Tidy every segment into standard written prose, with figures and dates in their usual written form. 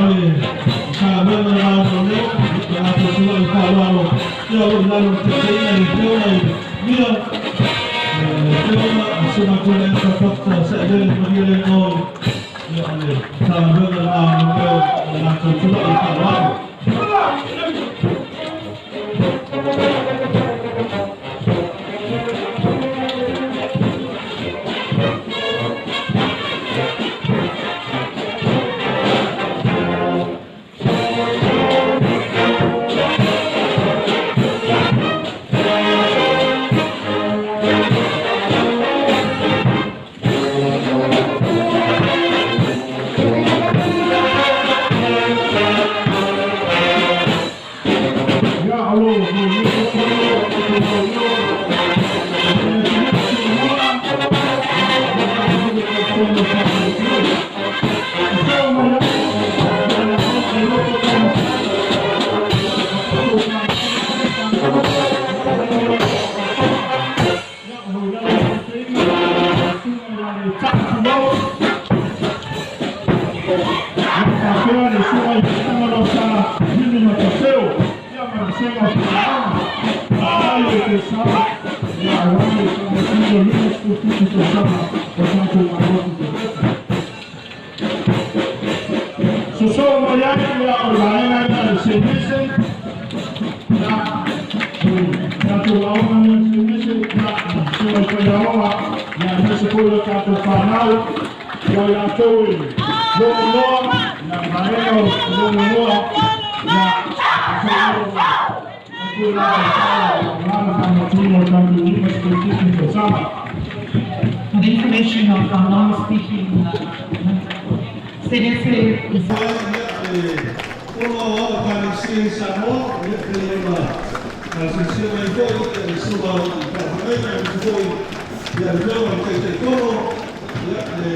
le Matagaluega o le Va o Leoleo ma latou tulai i le faaaloalo o lo o i lalo o le taitaiga i le Afioga i le Mia, le Afioga a Susuga Tuilaepa Dr. Sailele Malielegaoi, o le Matagaluega o le Va o Leoleo ma latou tulai i le faaaloalo. Soso mai ai ia o le vaega lea a le Senese, ia, o le tatou aoga lea a le Senese, ia, susuga i faiaoga, ia, aemaise foi o tatou fanau, ia i latou e logonoa, ia, le vaega o logonoa, ia, For the information of our non-speaking Senese is Fono Aoao Ekalesia i Samoa, ia pei ona silasila mai foi le susuga i faafeagaiga aemaise foi le Afioga i le Taitaifono, ia le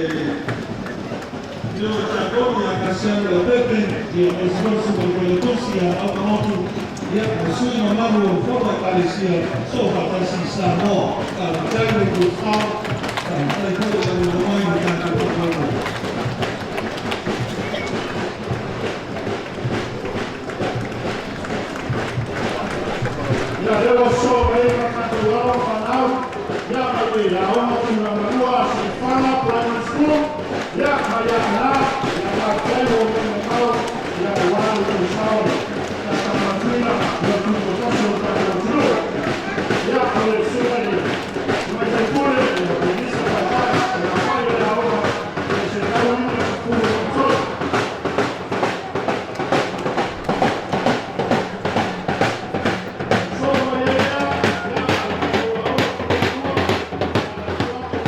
Afioga i le Tiakono ia Kasiano Leaupepe, ia aemaise foi le susuga i le Failautusi ia Auka Motu, ia ma sui usufono mamalu o le Fono a Ekalesia Soofaatasi i Samoa. Faafetai lo outou sao, faafetai foi le lagolago mai i le tatou faamoemoe. Ia lea ua sosoo mai ai ma tatou alo ma fanau, ia mai le Aoga Tulagalua a Siufaga Primary School, ia mai Aana, ia faafetai mo outou mamao, ia aua lo outou sao sa faamanatuina ia tutoatasi o le tatou atunuu. Ia o le susuga i le Tamaitai Pule, ia Melissa Faifai, le aofai o le aoga, ia 153. Sosoo mai ai lea, ia, o le tatou aoga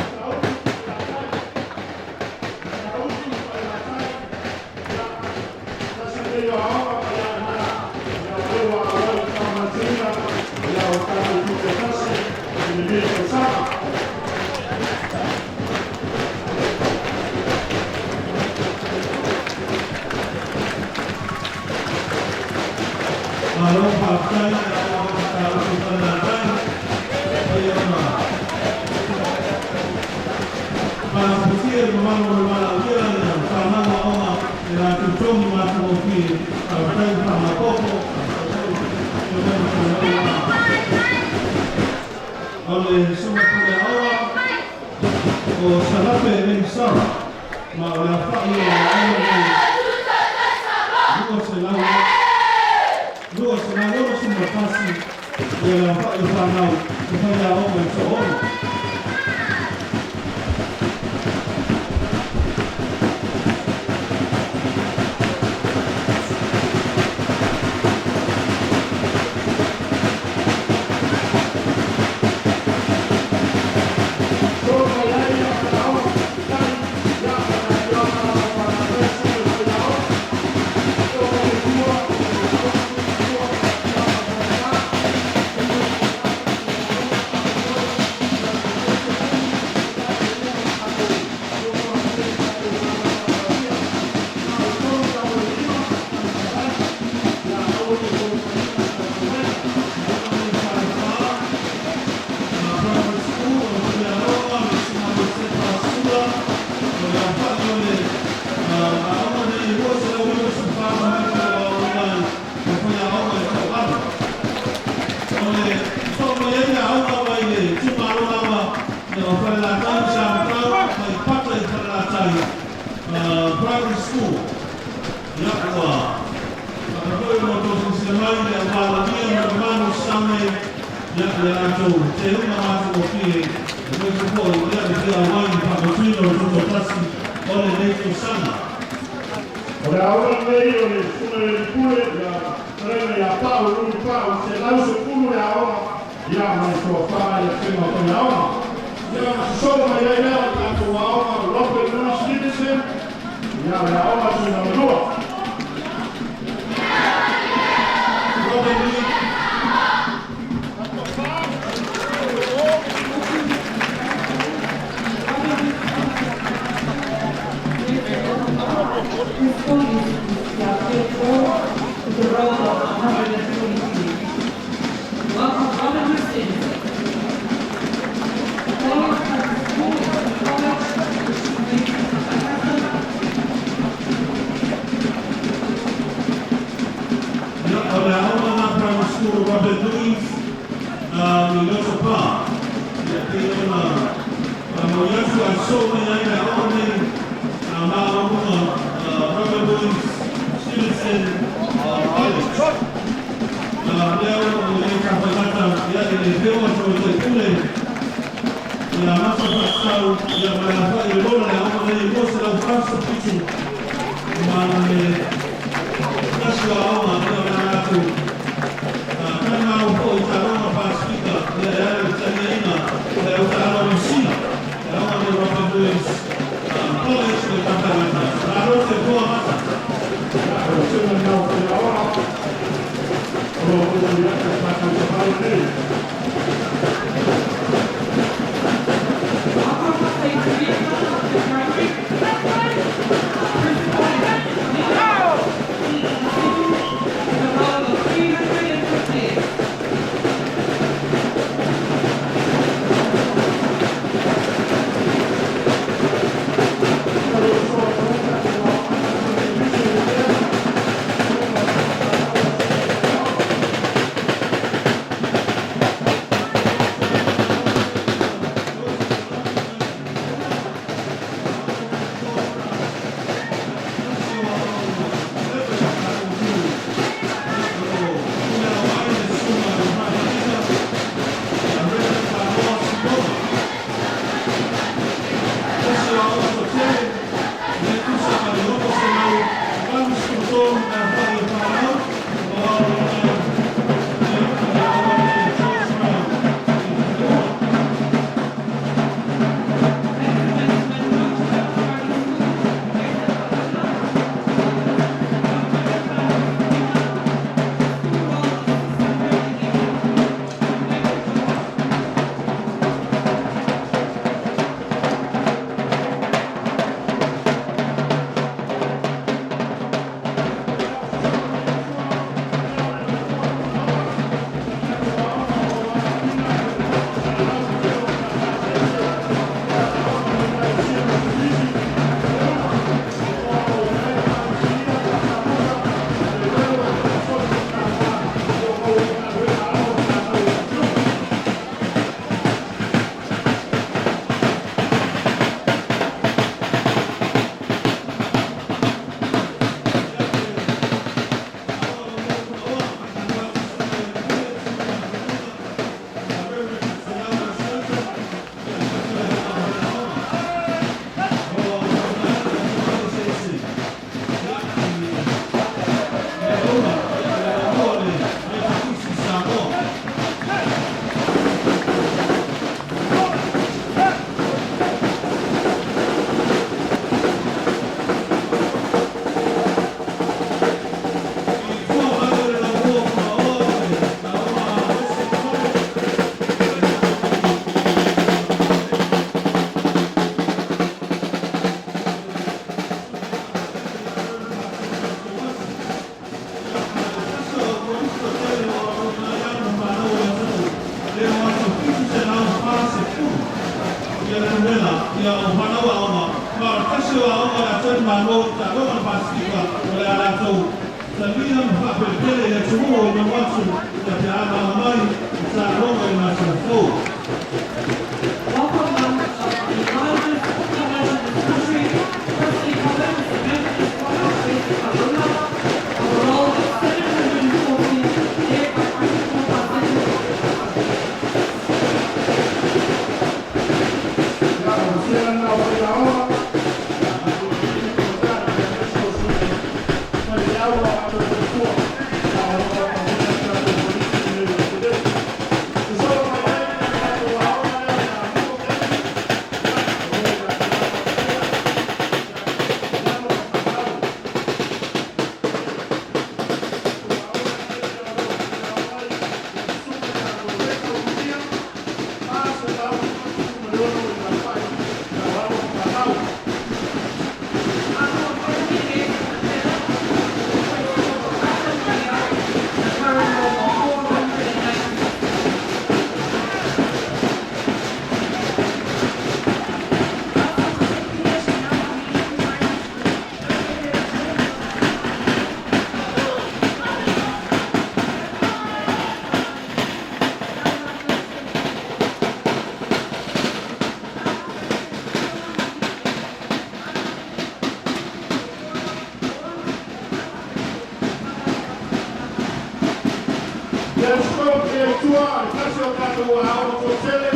tulagalua, ia le Afioga i Saausi Failautai, ia, tasi lenei o aoga mai Aana, ia, o lea ua auai i le faamanatuina, ia, o tatou tutoatasi i lenei tausaga. Malo faafetai i le Aoga Matautu Falelatai pei ona faalapotia i le mamalu o le valaaulia ia fanau aoga i latou togi matagofie. Faafetai le faamaopoopo, faafetai foi le fanau aoga. O le susuga pule aoga o Salape Elisara ma o le aofai o le aoga nei 261 ia le aofai o fanau e faiaoga i toaono. Sosoo mai ai ia ma le aoga faataitai, ia ma le afioaga o Falelatai susuga i faiaoga, afioga i le Tua, le aoga tulagalua ma le afioaga o Falelatai, Tai Primary School. Ia, ua faapea foi ona outou silasila mai i le auvalagia ma le manu same, ia, ia latou teuga matagofie, aemaise foi, ia, le fia auai i le faamautuina o le tutoatasi o lenei tausaga. O le aoga lenei o le Susuga i le Alii Pule, ia fetalaiga ia Pau Lui Pau, 110 le aoga, ia ma le toafa i afioga o faiaoga. Ia ona sosoo mai ai lea o le tatou aoga o Robert Louis Stevenson, ia o le aoga Tulagalua. Robert Louis. Principal is Grade 4 with a roll of 143. Welcome Robert Louis Stevenson. Following primary school is the college, which is Ia, o le aoga na Primary School Robert Louis i Lotopa. Ia, pei ona faamaui atu ae sosoo mai ai le aoga nei maualuga Robert Louis Stevenson College. Lea ua i ai tafailata, ia, i le afioga i le Tamaitai Pule ia Masa Faasau, ia, ma le afa'i le lola le aoga nei e 247 ma le tasi o aoga, ia, o le a latou talimau foi i taaloga Pasefika, ia, e ala i le taliaina o le autaalo o Niu Sila. Le aoga nei Robert Louis College le tafailata. Malo te toa mata. Ia, o le susuga lena o faiaoga o lo o momoli atu le tatou tafai lenei. Welcome St. Teresa Primary. Principal is Lina with a roll of 358. Ia o whanau aoga, ma o le tasi o aoga le atani malo i taaloga le Pasefika o le a latou talia ma faapelepele i atunuu o ino atu ia pe a malaga mai i taaloga i masina fou. Welcome one of the largest football match in this country. tua le tasi o tatou aoga toatele,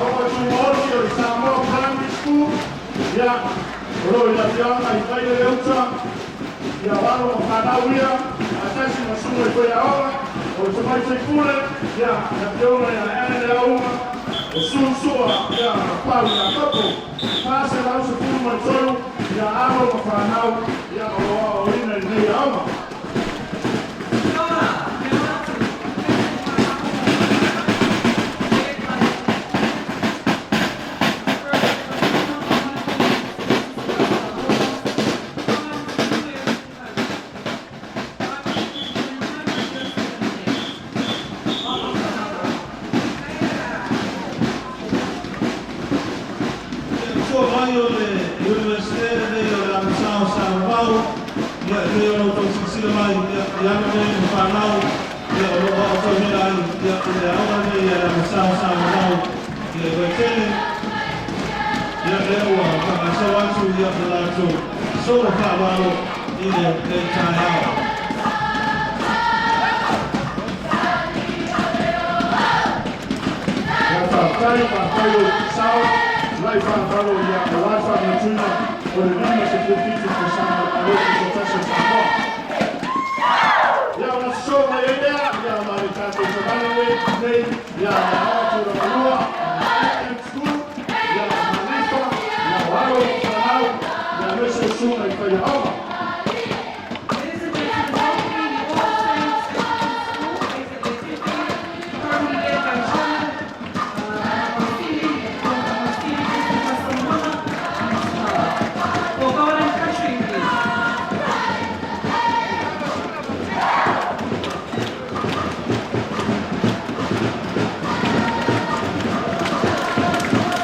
aoga tumaoti o le Samoa Primary School, ia, o lo o i le afioaga i Vaileleuta, ia o alo ma fanau ia, faatasi ma susuga i faiaoga, o le tamaitai pule, ia, le afioga ia Anne Leauma, o Su Sua, ia, ma Pau Iakopo, 413, ia alo ma fanau, ia, o lo o aoaoina i lenei aoga. Tua mai o le Universite lenei o le Agasā o Salavau, ia e pei ona outou silasila mai, ia, i alo nei ma fanau, ia o lo o aotauina ai, ia, i le aoga lenei a le Agasā o Salavau, ia i Vaitele, ia lea ua faagasolo atu, ia, le latou solo faaaloalo i lenei taeao. Ia faafetai, faafetai lou sao, lai faaaloalo ia aua le faamanatuina o le 57 tausaga o le Malo Tutoatasi o Samoa. Ia ona sosoo mai ai lea, ia ma le tatou savali lenei, ia le aoga tulagalua, Anglican School, ia Malifa, ia o alo ma fanau, ia aemaise o susuga i faiaoga. Ladies and gentlemen, welcoming the All Saints Anglican School, SAA, currently led by Chairman Wasili, Dr. Wasili Christopher Solomona, and for God and country, please.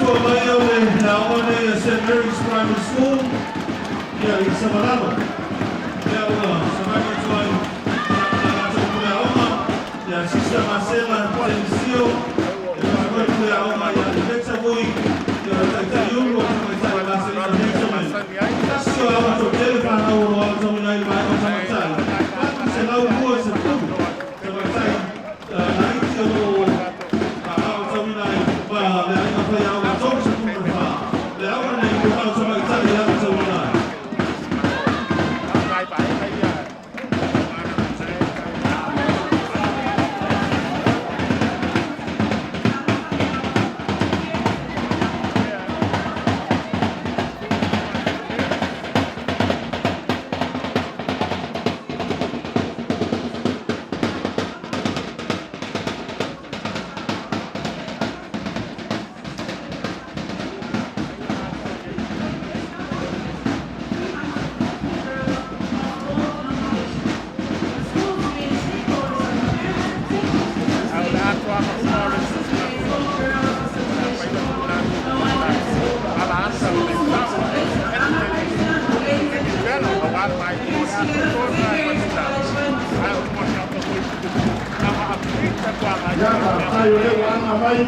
Tua mai o le aoga nei a St. Mary's Primary School, ia i Savalalo. Ia ua savali atu ai, ia, le latou pule aoga, ia Sister Marcela Tenisio, ia faapea le pule aoga ia Iveta Vui, ia o le taitaiulu o tamaitai Marcelina Benjamin. Tasi o aoga toatele fanau o lo o aotauina ai le vaega o tamaitai. 820 tamaitai laiti o lo o aotauina ai ma le aiga faiaoga 34. Le aoga nei ua na o tamaitai e aotauina ai. Ia faafetai o lea ua aga mai i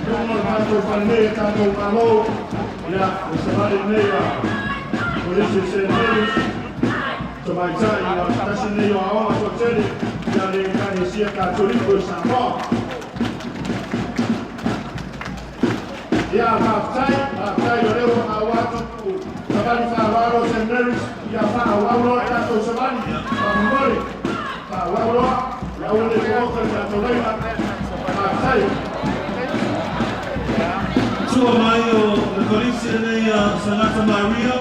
luga o le tatou falemea e tatou Malo, ia le savali lenei a Kolisi o St. Mary's, tamaitai ia tasi lenei o aoga toatele ia le Ekalesia Katoliko i Samoa. Ia faafetai, faafetai o lea ua maua atu savali faaaloalo St. Mary's, ia faaauau loa tatou savali, faamolemole, faaauau loa, ia aua ne i pooka le tatou laina. Faafetai. Tua mai o le Kolisi lenei a Santa Maria,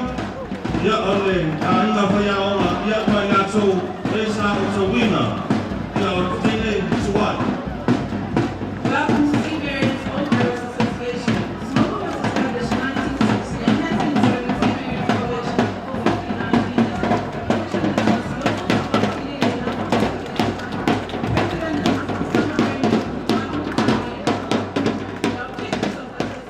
ia o le aiga faiaoga, ia ma i latou e sa aotauina, ia o Teine Tuai. Welcome to St. Mary's Old Girls Association. SMOGA was established in 1960 and has been serving St. Mary's College for 59 years. President The objectives of the association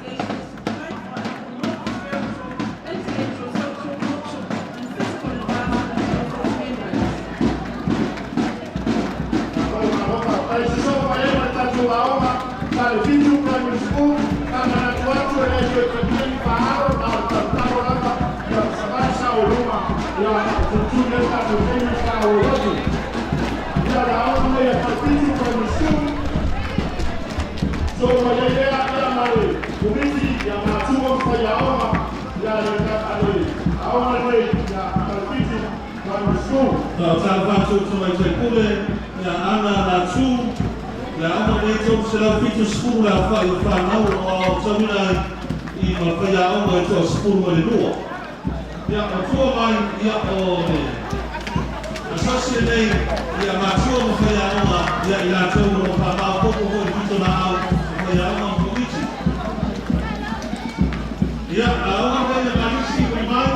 is to provide for and promote the spiritual, intellectual, social, cultural, and physical advancement of its members. Malo, faafetai. Sosoo mai ai ma le tatou aoga Falefitu Primary School, faamanatu atu e le toe talia ni faaalo na o le talotalo lava, ia savali sao i luma, ia tulituli ai tatou taimi faaauau atu. Ia le aoga nei a Falefitu Primary School. So mai ai lea ia ma le komiti ia matua ma faiaoga ia le le aoga lenei ia Falefitu Primary School. Talofa atu i Tamaitai Pule, ia Ana Latu, le aoga nei 370 le aofai o fanau o aotauina ai i ma faiaoga e 12. Ia, matua mai, ia o le asiasi lenei, ia matua ma faiaoga, ia i latou o lo o faamaopoopo foi i pitolaau o faiaoga ma komiti. Ia, aoga nei a Malisi Mulimai,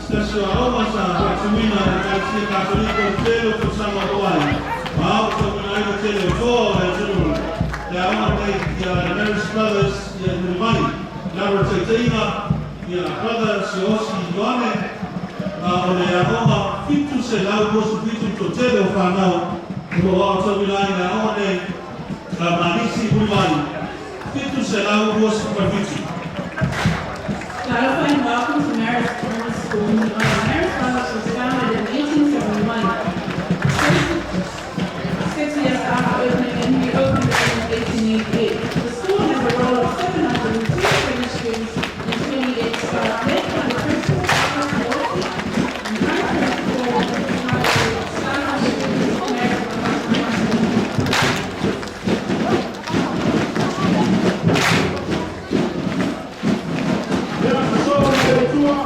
se tasi o aoga sa faatuina e Ekalesia Katoliko i le tele o tausaga ua ai, ma aotauina ai le tele o toa o le atunuu. Le aoga nei, ia le Marist Brothers, ia i Mulimai, lalo o le taitaiga, ia Brother Siosi Ioane, ma o le aoga 727 le toatele o fanau o lo o aotauina ai le aoga nei a Malisi Mulimai, 727. Talofa and welcome to Marist Brothers School in Mulimai. Marist Brothers was founded in 1871. 6 years after opening and reopened in 1888. The school has a roll of 723 students and 28 staff, led by the principal, Thomas Walton, and vice principal, Sarah Marist Brothers Primary School. Ia so mai le tua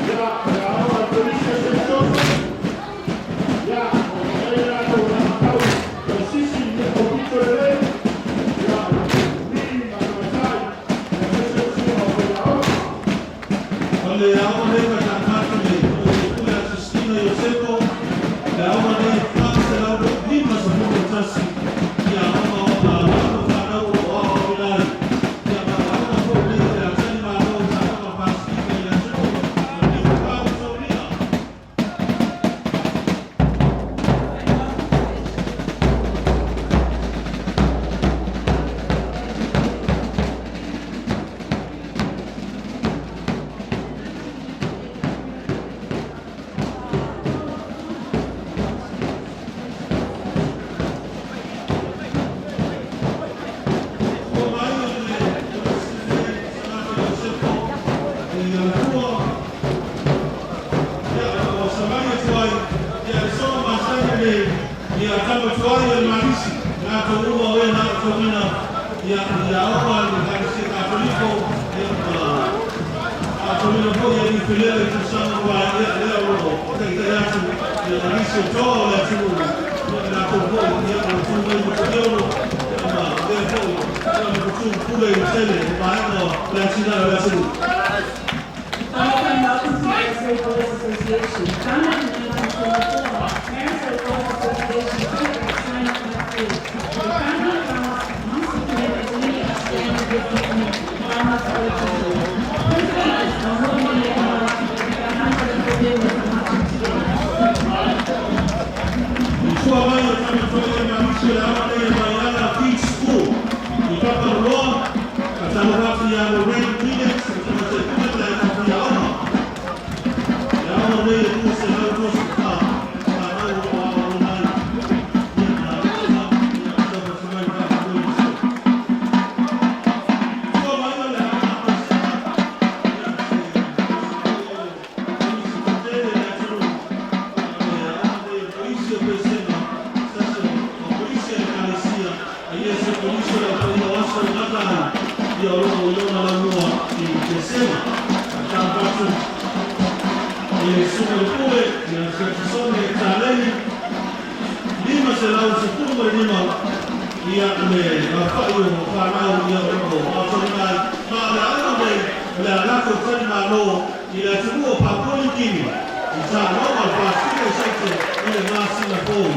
ia le aoga Kolisi o Saint Joseph ia o ai latou na matau o sisi i o pito lelei ia alii ma tamaitai ia aemaise o susuga o faiaoga. O le aoga nei ma tatou le Pule a Sistina Iosefo, le aoga nei 451 ia aoga o lalo fanau o aoaoina ai. Ia ma le aoga foi nei le atani malo i aoga Pasifika i le atunuu, o le Niu Taulia. And welcome to the Ua mai o le Sanato Iosefo i Alafua, ia o savali atu ai, ia le soga masani nei, ia tama tuai o le Malisi, latou uma o e na aotauina ia ia aoga le Ekalesia Katoliko, ia ma aotauina foi e Felele i tausaga ua ia lea o lo o taitai atu ia Malisi o toa o le atunuu, ia latou foi ia o tu mai Matuiono, ia ma lea foi ia ma tu pule i tele o vaega o le atinae o le atunuu. Talofa and welcome to Marysville Boys Association. Founded in 1924, Marysville Boys Association celebrates 95 years. The founding class must have as many outstanding businessmen, farmers, politicians. President is Mahmoud today. I tua mai o tama toi e Malisi o le aoga nei e Maiala Beach School. I Paparoa, ka talofa atu ia Lorraine Williams, o tamaitai pule ma le aiga faiaoga. Le aoga nei e 224 fanau o aoaoina ai. Ia na aoga, ia taumafai mai faafoi i so. Tua mai o le aoga Pasika, ia se isi tele le atunuu. Le aoga nei o Polisi o Pesega, sasi o Polisi a le Ekalesia, a ia se polisi o le aupaia o aso e gata ai, ia o loo i lona laumua i Pesega. Talofa atu i le susuga i le pule, ia Siatisone Taleni, 515 ia le aofai o fanau ia o loo aotauina ai. Ma le aoga nei, o le a latou talimalo i le atunuu o Papua Niu Kini, i taaloga o le Pasefika i Saute i le masina fou.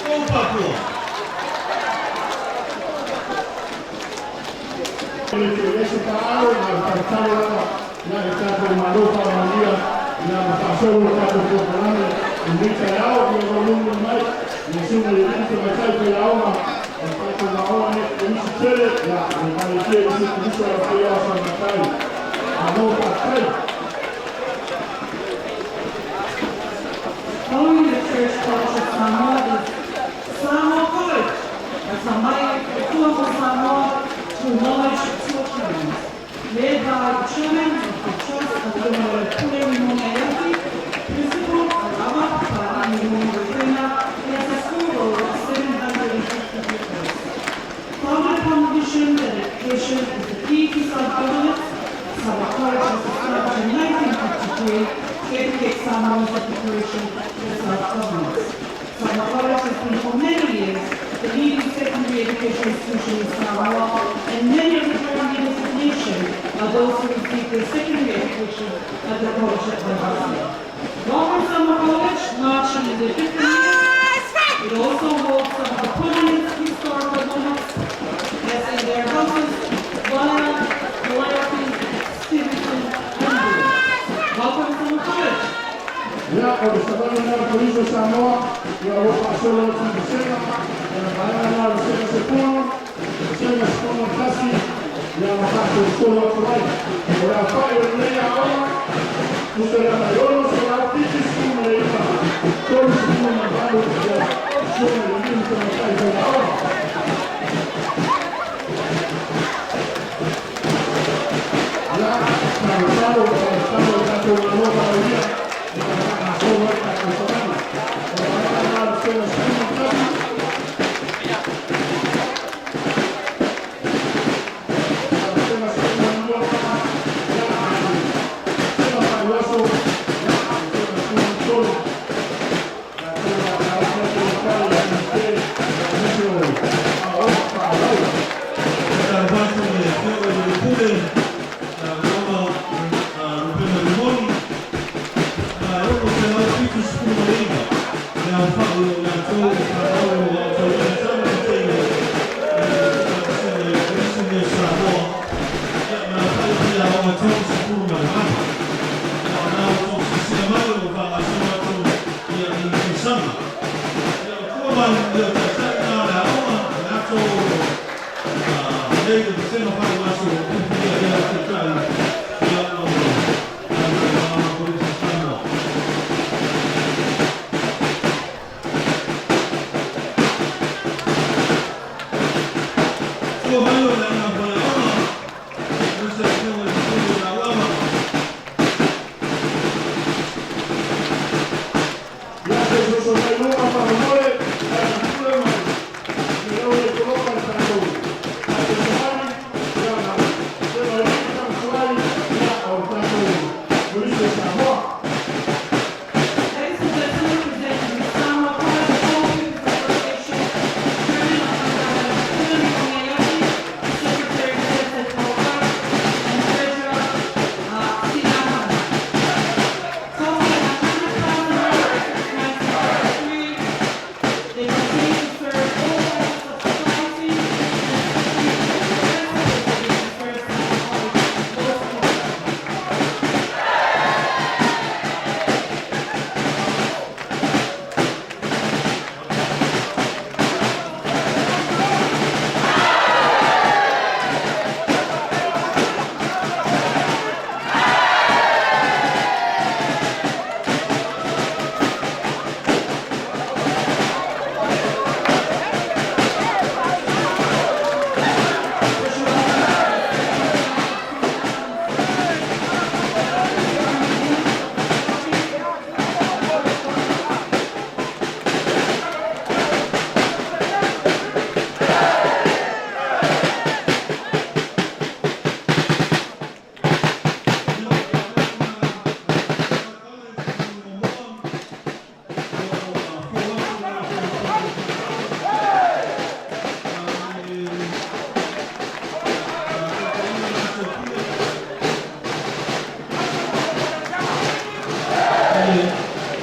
O Papua. Le ese taalo ma le fatatalo lava ia le tatou Malo faamanuia ia ma faasolo le tatou polokalame i lenei taeao ia ua mai ia susuga i alii tamaitai faiaoga o le tatou aoga nei Kolisi tele ia le Ekalesia Iesu Keriso o le Paia o Samatai. Malo faafetai. Following the Church College of Samoa is Samoa College. Sa mai Atua mo Samoa. educate Samoans at preparation for self-government. Samoa College has been for many years the leading secondary education institution in Samoa, and many of the current leaders of the nation are those who received their secondary education at the college at Vaivase. Welcome Samoa College, marching in their 50 years. It also holds some of the prominent historical moments, as in their houses, Valera, Calliope, Stevenson, and Boone. Welcome Samoa College. Ia, o le savali lena a le Kolisi o Samoa, ia ua faasolo atu i vasega, ia le vaega lena o le Vasega 10, Vasega 11, ia ma faasolosolo atu ai. O le aofa'i o lenei aoga, tusa lea ma le 679, 38 ia susuga i alii ma tamaitai faiaoga. Ia, talotalo, talotalo i tatou malo faaulia, ia ma faagasolo ai tatou savali. O le vaega lena o le Vasega 11. Vasega 12, ia ma le Vasega faaiuaso, ia ma le Vasega 13. Ia, tau la tamaitai ia Minite, ia nisi o aoaoga faaauau. Tatalo atu i le Afioga i le Pule, le Aoga Rupena Rimoni, ma e 679 le aofa'i o latou o fanau o lo o aotauina tama ma teine i le vasega i le Kolisi nei o Samoa, ia ma le aofa'i o faiaoga 38. Ia o lena ua outou silasila mai o lo o faagasolo atu ia i tausaga. Ia o tua mai ia o taitai na o le aoga, le ato nei le vasega faaiuaso o filifilia ia o taitai ia o le Aoga Kolisi o Samoa. Tua mai o le aiga faiaoga, aemaise le Afioga i le Pule o Lauava. Ia, se i soso mai luma faamolemole, tatou pule ma le lau le toloka le tatou tatou savali, ia ma Vasega o Alii ma Tama Tuai, ia o le tatou Kolisi o Samoa. Ladies and gentlemen, presenting the Samoa College All Pupils Association, Chairman of Pulani Moyaki, Secretary Joseph Walker, and Treasurer Sina Hana. Totaling 100,000 members since 1953, they continue to serve all levels of society and especially the principals of the serve Samoa College most importantly.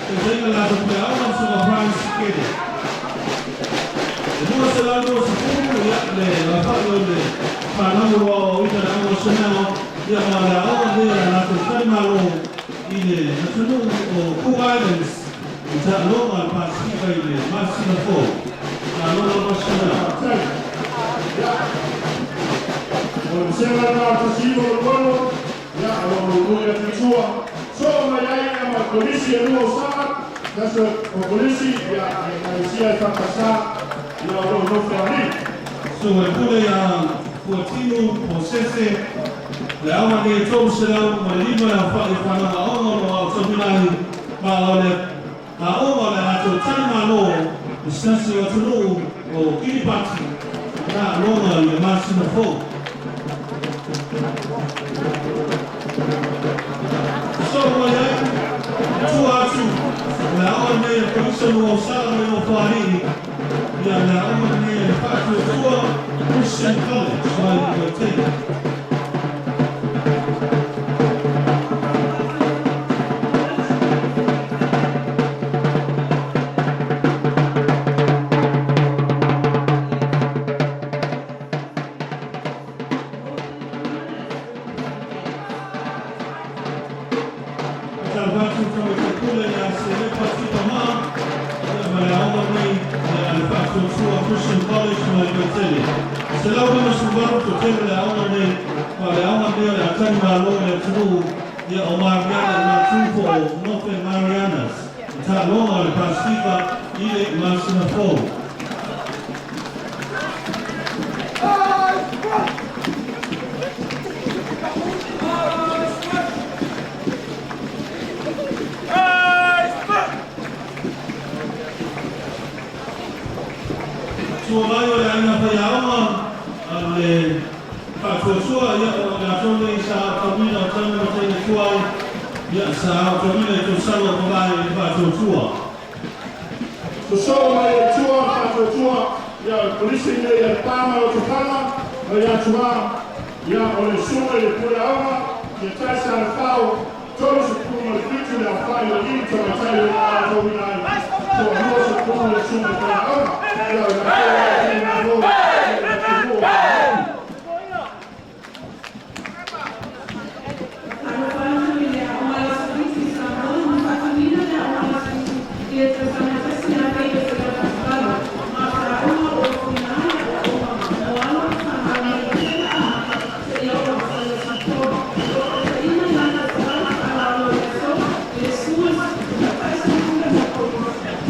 Taitaiga latou puleaoga le Susuga Brian Sikele. E 220 ia le aofa'i o le fanau o lo o aoaoina le aoga o Chanel, ia ma le aoga lea a latou talimalo i le atunuu o Cook Islands i taaloga a le Pasefika i le masina fou. Malo lava Chanel. Faafetai. Ia, o le vasega lena o le 1926, ia, o lo o mulumuli atu i tua. Soo mai ai ia ma Kolisi e lua o Saga, tasi o Kolisi, ia, le Ekalesia EFKS, ia o lo o nofo alii. Susuga i le Pule ia Fuatino Mosese, le aoga nei e 305 le aofa'i o fanau aoga o lo o aotauina ai, ma o le aoga o le a latou talimalo i se tasi o atunuu o Kiribati taaloga i le masina fou. Soo mai ai. lenei a Kolisi o Nuuausala mai Nofoalii, ia le aoga lenei a le Faatuatua Christian College mai Vaitele. Tatalo atu i le Tamaitai Pule ia Selepa Tuipamaa, ia ma le aoga lenei a le Faatuatua Christian College mai Vaitele. 158 toatele le aoga lenei, ma o le aoga lenei o le a talimalo i le atunuu ia o Mariana i Matu po o Northern Marianas i taaloga o le Pasefika i le masina fou. Tua mai o le aiga faiaoga a le Faatuatua, ia o i latou nei sa aotauina o tama ma teine tuai, ia sa aotauina i tausaga ua mavae i le Faatuatua. Sosoo mai ai tua le Faatuatua, ia o le Kolisi lenei a Lepa ma Lotofaga ma ia Tuā, ia o le Susuga i le Pule Aoga, ia Tai Salefao, 37 le aofai o alii ma tamaitai o lo o aotauina ai, toalua sepuluh le Susuga i le Faiaoga, ia o i latou lava e talimalo i le atunuu o Samoa. Talofa atu i le Aoga Aso Fiti Samoa na faatuina le Aoga Aso Fiti i le tausaga 1988 ma o le aoga o ofina ai aoaoga mo alo ma fanau mai le Vasega Amata seia oo i le Vasega Tolu. O lo o taitaina i lana tauala faaaloalo i le aso i le susu o le Tamaitai Sui Pule mo Kolisi le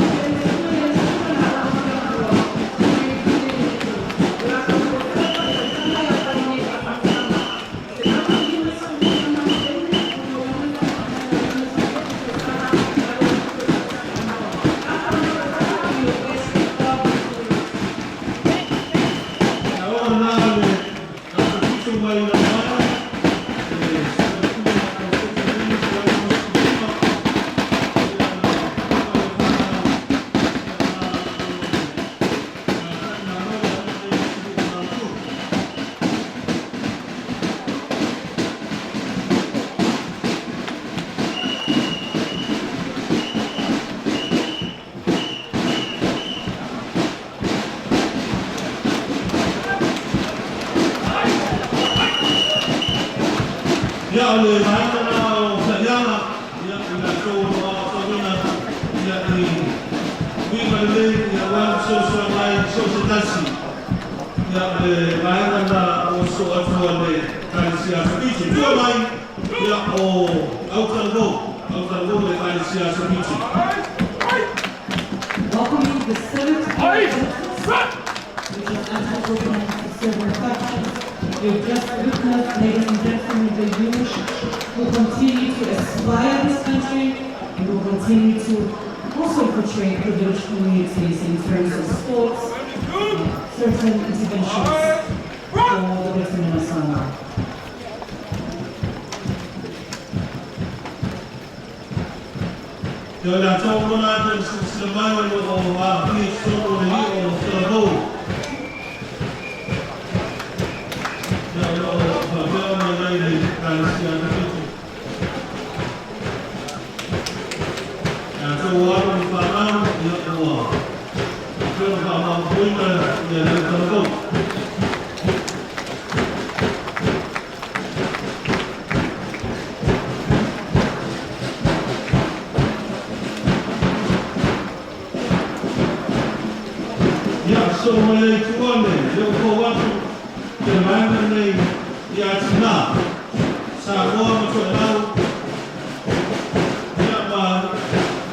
66 le susuga ia Susu Lala mai Filipi. O latou toofea faatautala ia Paline Faafagosaga 155 tausaga Aoga na le Aso Fitu mai Lalomanu, le Susuga Pule 195, ia ma talimalo le aoga lenei i le atunuu o Matu. Ia o le vaega na o Saliaga, ia i latou o lo o aotauina ia i uiga lelei ia aua le fesoasoani ai i so o se tasi. Ia o le vaega na ua sosoo atu a le Ekalesia Aso Fitu. Tua mai ia o Autalavou, Autalavou le Ekalesia Aso Fitu. Welcoming the civic which is actually organized to several factions. You've just witnessed, ladies and gentlemen, the youth who continue to aspire this country and who continue to also portray privileged communities in terms of sports, certain interventions for the betterment of Samoa. Ia o latou lona atu i le silasila mai o lo o aafia i totonu o le i'a o Talavou. Ia o lo o faapea ona i ai le Ekalesia Aso Fitu. Latou alo ma fanau, ia ua faapea ona faamaopoopoina ia le Autalavou. Ia, sosoo mai ai i tua le leo fou atu i le vaega lenei ia Tinā, Samoa ma Toelau, ia ma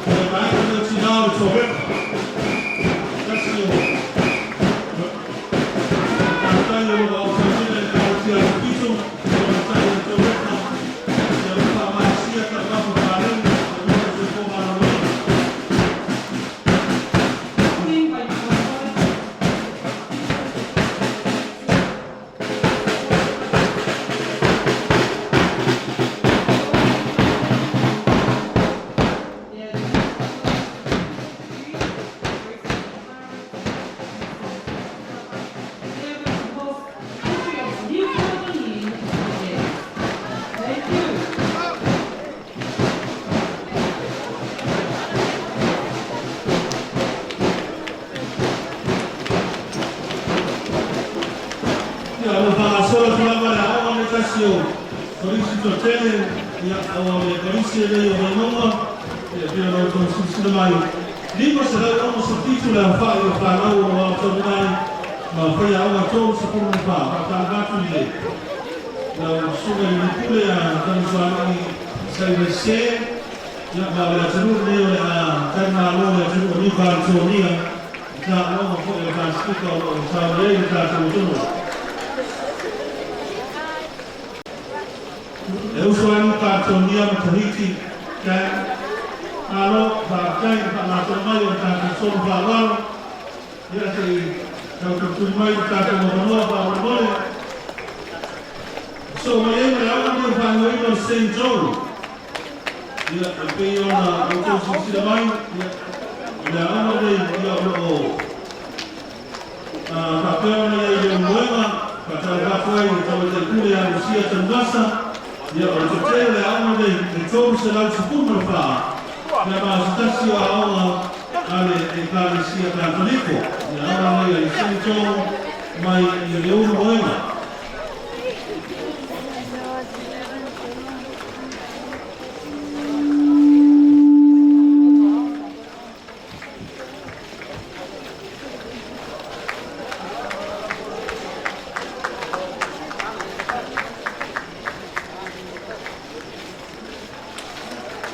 le vaega lenei o Tinā o le Torepa. Tasi o matatatai o lo o aotauina i le Ekalesia Aso Fitu, o matata'i o le Torepa, ia ua faamalosia taumafa paleni aua le soifua maloloina. By tasi o Kolisi Toatele, ia, o le Kolisi e lei o Vaimauga, ia, pei ona outou silasila mai, 567 le aofai o fanau o lo o aotauina ai ma faiaoga 34. Faatalofa atu i le lau susuga i le Pule a Tanusualii Sailese, ia, ma o le atunuu lenei o le a talimalo le atunuu o Niu Kaletonia, i taaloga foi o le Pasefika o lo o sauni ai le tatou atunuu. E uso ai Niu Kaletonia ma Tahiti, gang, malo, faafetai i le faalatana mai o le tatou solo faaaloalo, ia se i tautulituli mai le tatou avanoa faamolemole. So mai ai ma le aoga lenei o faagaoiga o St. Joe. Ia, e pei ona outou silasila mai, ia, o le aoga lenei, ia, o lo o faapea ona i ai i le Uluega, faatalofa atu ai i le Tamaitai Pule ia Lucia Tanuvasa, ia, o le toatele o le aoga lenei, e 314, ia, ma o se tasi o aoga a le Ekalesia Katoliko, le aoga lenei a le St. Joe mai i le Uluega.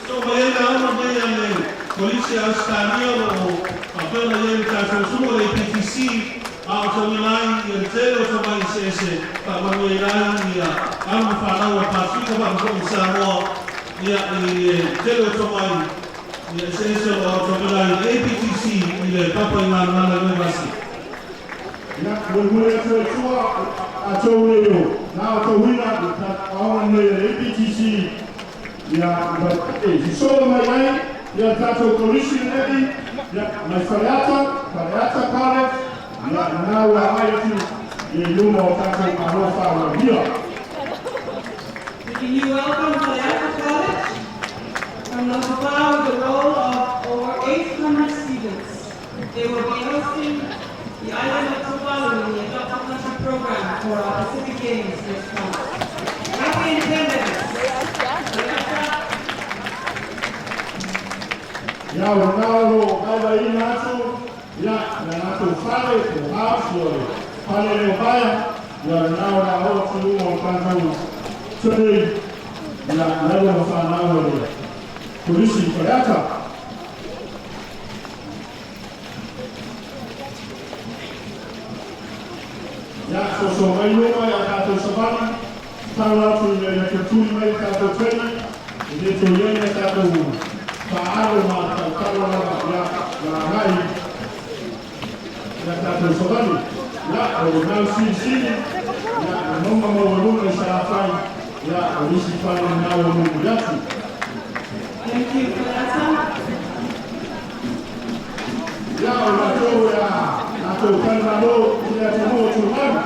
So mai ai le aoga nei a le Kolisi a Ausetalia o lo o faapea ona i ai le tatou atunuu o le APTC, a o tauina ai ia le tele o tamai eseese faamanuiaina ai ia alo ma fanau a le Pasefika faapea foi i Samoa ia i le tele o tomai ia eseese o lo o aotauina ai le APTC i le papa i Manamana University. Ia, mulimuli atu e tua latou nei o na aotauina i le tatou aoga nei a le APTC, ia ma e sosolo mai ai ia le tatou Kolisi lenei, ia mai Faleata, Faleata College, ia na ua agai atu i luma o tatou malo faaaloalia. Can you welcome Faleata College from Lotopa with a roll of over 800 students. They will be hosting the island of Tuvalu in the Adopt a Country program for our Pacific Games next month. Happy Independence! Faleata. Ia, o lena o lo o vaivaiina atu ia le latou fale po o house o le fale leo paea, ia o lena o le a oo atu i luma o le tatou trade ia alo ma fanau a le Kolisi i Faleata. Ia, soso mai luma ia tatou savali, tatalo atu ina ia tulituli mai le tatou training, e le toe i ai ni a tatou faalo ma tautalo lava, ia, ma agai ia tatou savali. Ia, o le mau silisili, ia, le mauga maualuga i Salafai, ia, o nisi fale na ua mulimuli atu. Thank you, Faleata. Ia, o latou e a latou talimalo i le atunuu o Tuvalu.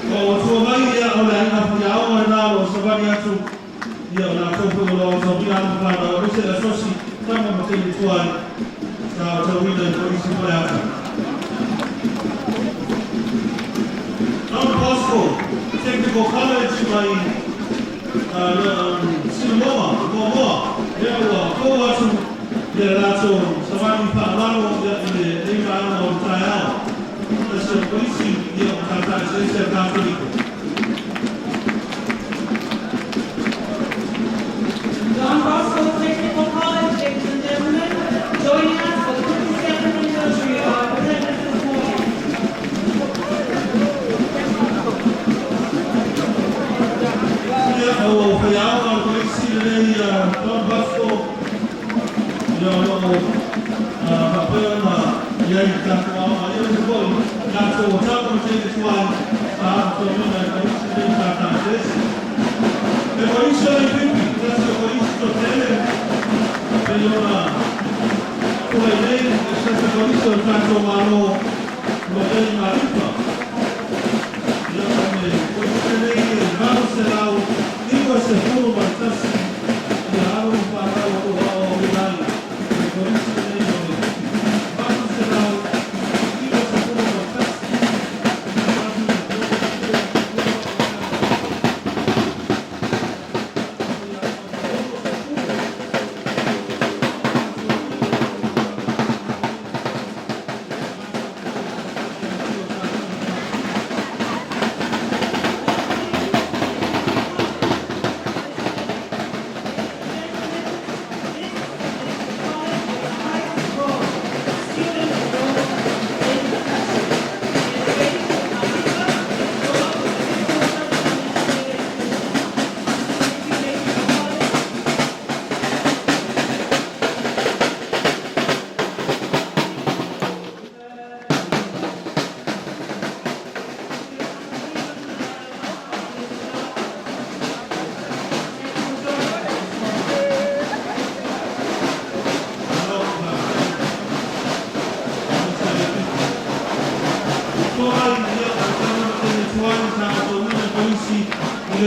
Ua ua tua mai ia o le aiga faiaoga lena o lo o savali atu ia o latou foi o lo o aotauina alo ma fanau aemaise le asosi tama ma teine tuai sa aotauina i Kolisi Faleata. Don Bosco Technical College mai Sinamoa, Moamoa, ia ua fou atu ia le latou savali faaaloalo ia i lenei vaega o le taeao. Tasi o Kolisi ia o Matata Eseese a le Katoliko. Don Bosco Technical College, ladies and gentlemen, joining us for the 57th anniversary of our independence this morning. Ia, o faiaoga o le Kolisi lenei Don Bosco, ia o lo o faapea ona i ai le tatou aoga. Ia aemaise foi tatou o tama ma teine tuai sa aotauina i le Kolisi lenei Matata Eseese. Le Kolisi o Leipipi, tasi o Kolisi toatele, pei ona tulai nei se tasi o Kolisi o le tatou Malo ua i ai maarifa. Ia, o le Kolisi lenei e 21 ia alo ma fanau o lo o aoaoina ai i le Kolisi lenei o Leififi.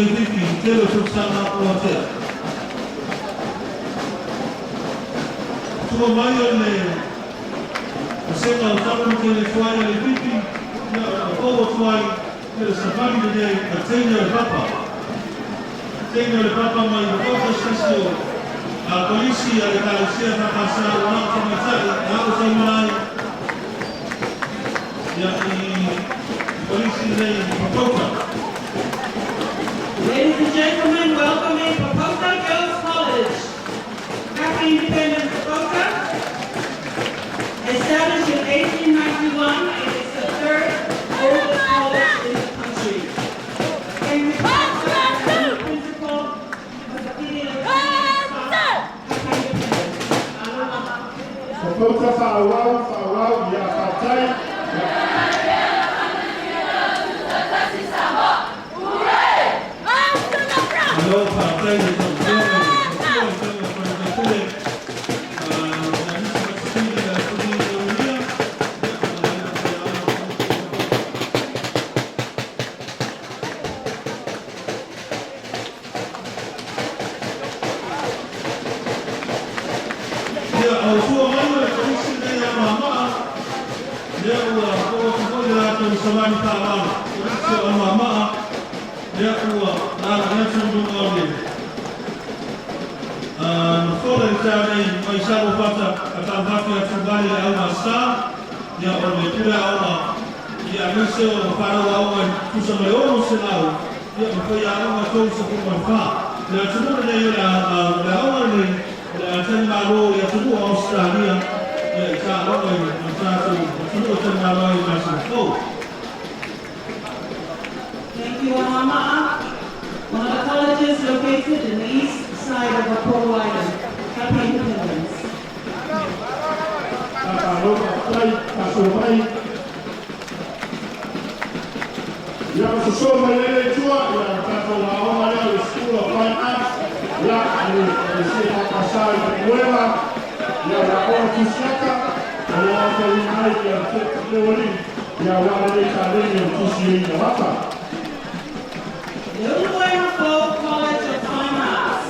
891 Tua mai o le Vasega o Talo ma Tele Tuai a Leififi, ia o o tuai i le savali lenei a teine o le papa. Teine o le papa mai o tasi o a Kolisi a le Ekalesia EFKS o lau tamaitai a o taumalai ia i Kolisi lenei i Popouta. Ladies and gentlemen, welcoming Popota Girls College. Happy Independence, Popota. Established in 1891, it is the third oldest college in the country. Henry Principal, Mr. Happy Independence. Aloha. Popota fa'aauau, fa'aauau, ia fa'afetai. Malo fa'afetai le tautega i le matua i tauga faipule na nisi masisili le atuni aulia ia ma laila faiaoga. Ia o tua mai o le Kolisi nei a Māmaa lea ua oo atu foi le latou savali fa'aaloalo Kolisi o Anoamaa lea ua lala'i atu i luga o le nofola i le taeao nei mai Saluafata faatalofa atu ia Tuvali le augasā ia o le pule aoga ia aemaise o fanau aoga e tusa ma le 600 ia ma faiaoga 34. Le atunuu lenei o le aoga lenei o le a talimalo i atunuu o Australia ia i taaloga i ma tatou atunuu e talimalo ai i masina fou. Thank you, Anoamaa. One of the colleges located in the east side of Upolu Island. Happy Independence. Malo fa'afetai fa'asoa mai. Ia ma sosoo mai ai le Atua ia tatou aoga lea o le School of Fine Arts ia le Ekalesia EFKS i Leulumoega ia le aoga Tusiata o lo o aotauina ai ia leualii ia auā lenei taleni o le tusiaina o ata. Leulumoega College of Fine Arts.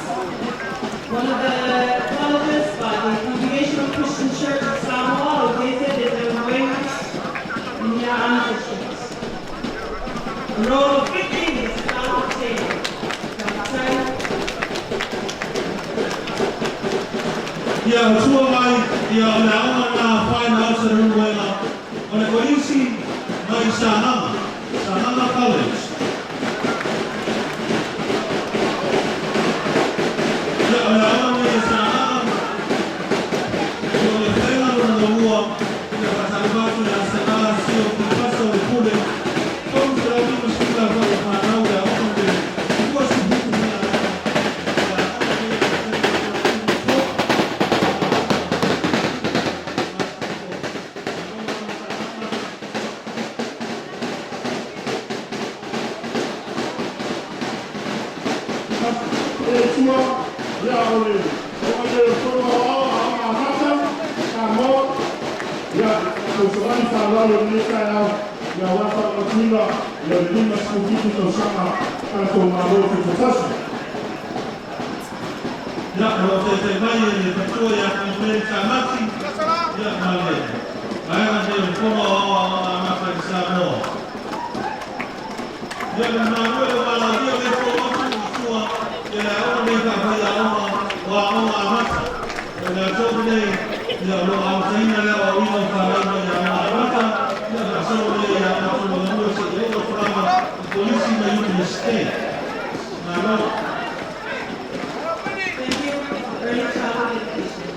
One of the colleges by the Congregational Christian Church of Samoa, located in Leulumoega, in the A'ana district. A roll of 15 is out of 10. Fa'afetai. Ia tua mai ia o le aoga na Fine Arts a Leulumoega o le Kolisi mai Sagaga, Sagaga College. Ia o le aoga nei e Sagaga o le faiga lona lua ia faatalofa atu ia Sagaga sio Pipasa o le pule 350 lava o fanau le aoga le 27 faiaoga le aoga nei e Le Atua ia o le o le fono aoao Aoga Amata Samoa ia tausavali fa'aaloalo i lenei taeao ia auā fa'amatuina ia le 57 tausaga tatou malo tufatasi. Ia, o lo o taitai mai e le Matua ia Mary Tamati, ia, ma le vaega nei o le Fono Aoao Aoga Amata i Samoa. Ia, le manuia o valaaulia o lea fou atu i tua ia le aoga nei faafaiaoga o Aoga Amata. O le latou lenei, ia, o lo o amataina le aoaoina o fanau mai Aoga Amata, ia, faasolo lea i Aoga Tulagalua seia oo atu lava i Kolisi ma Iunivesite. Malo. Thank you. Early childhood education.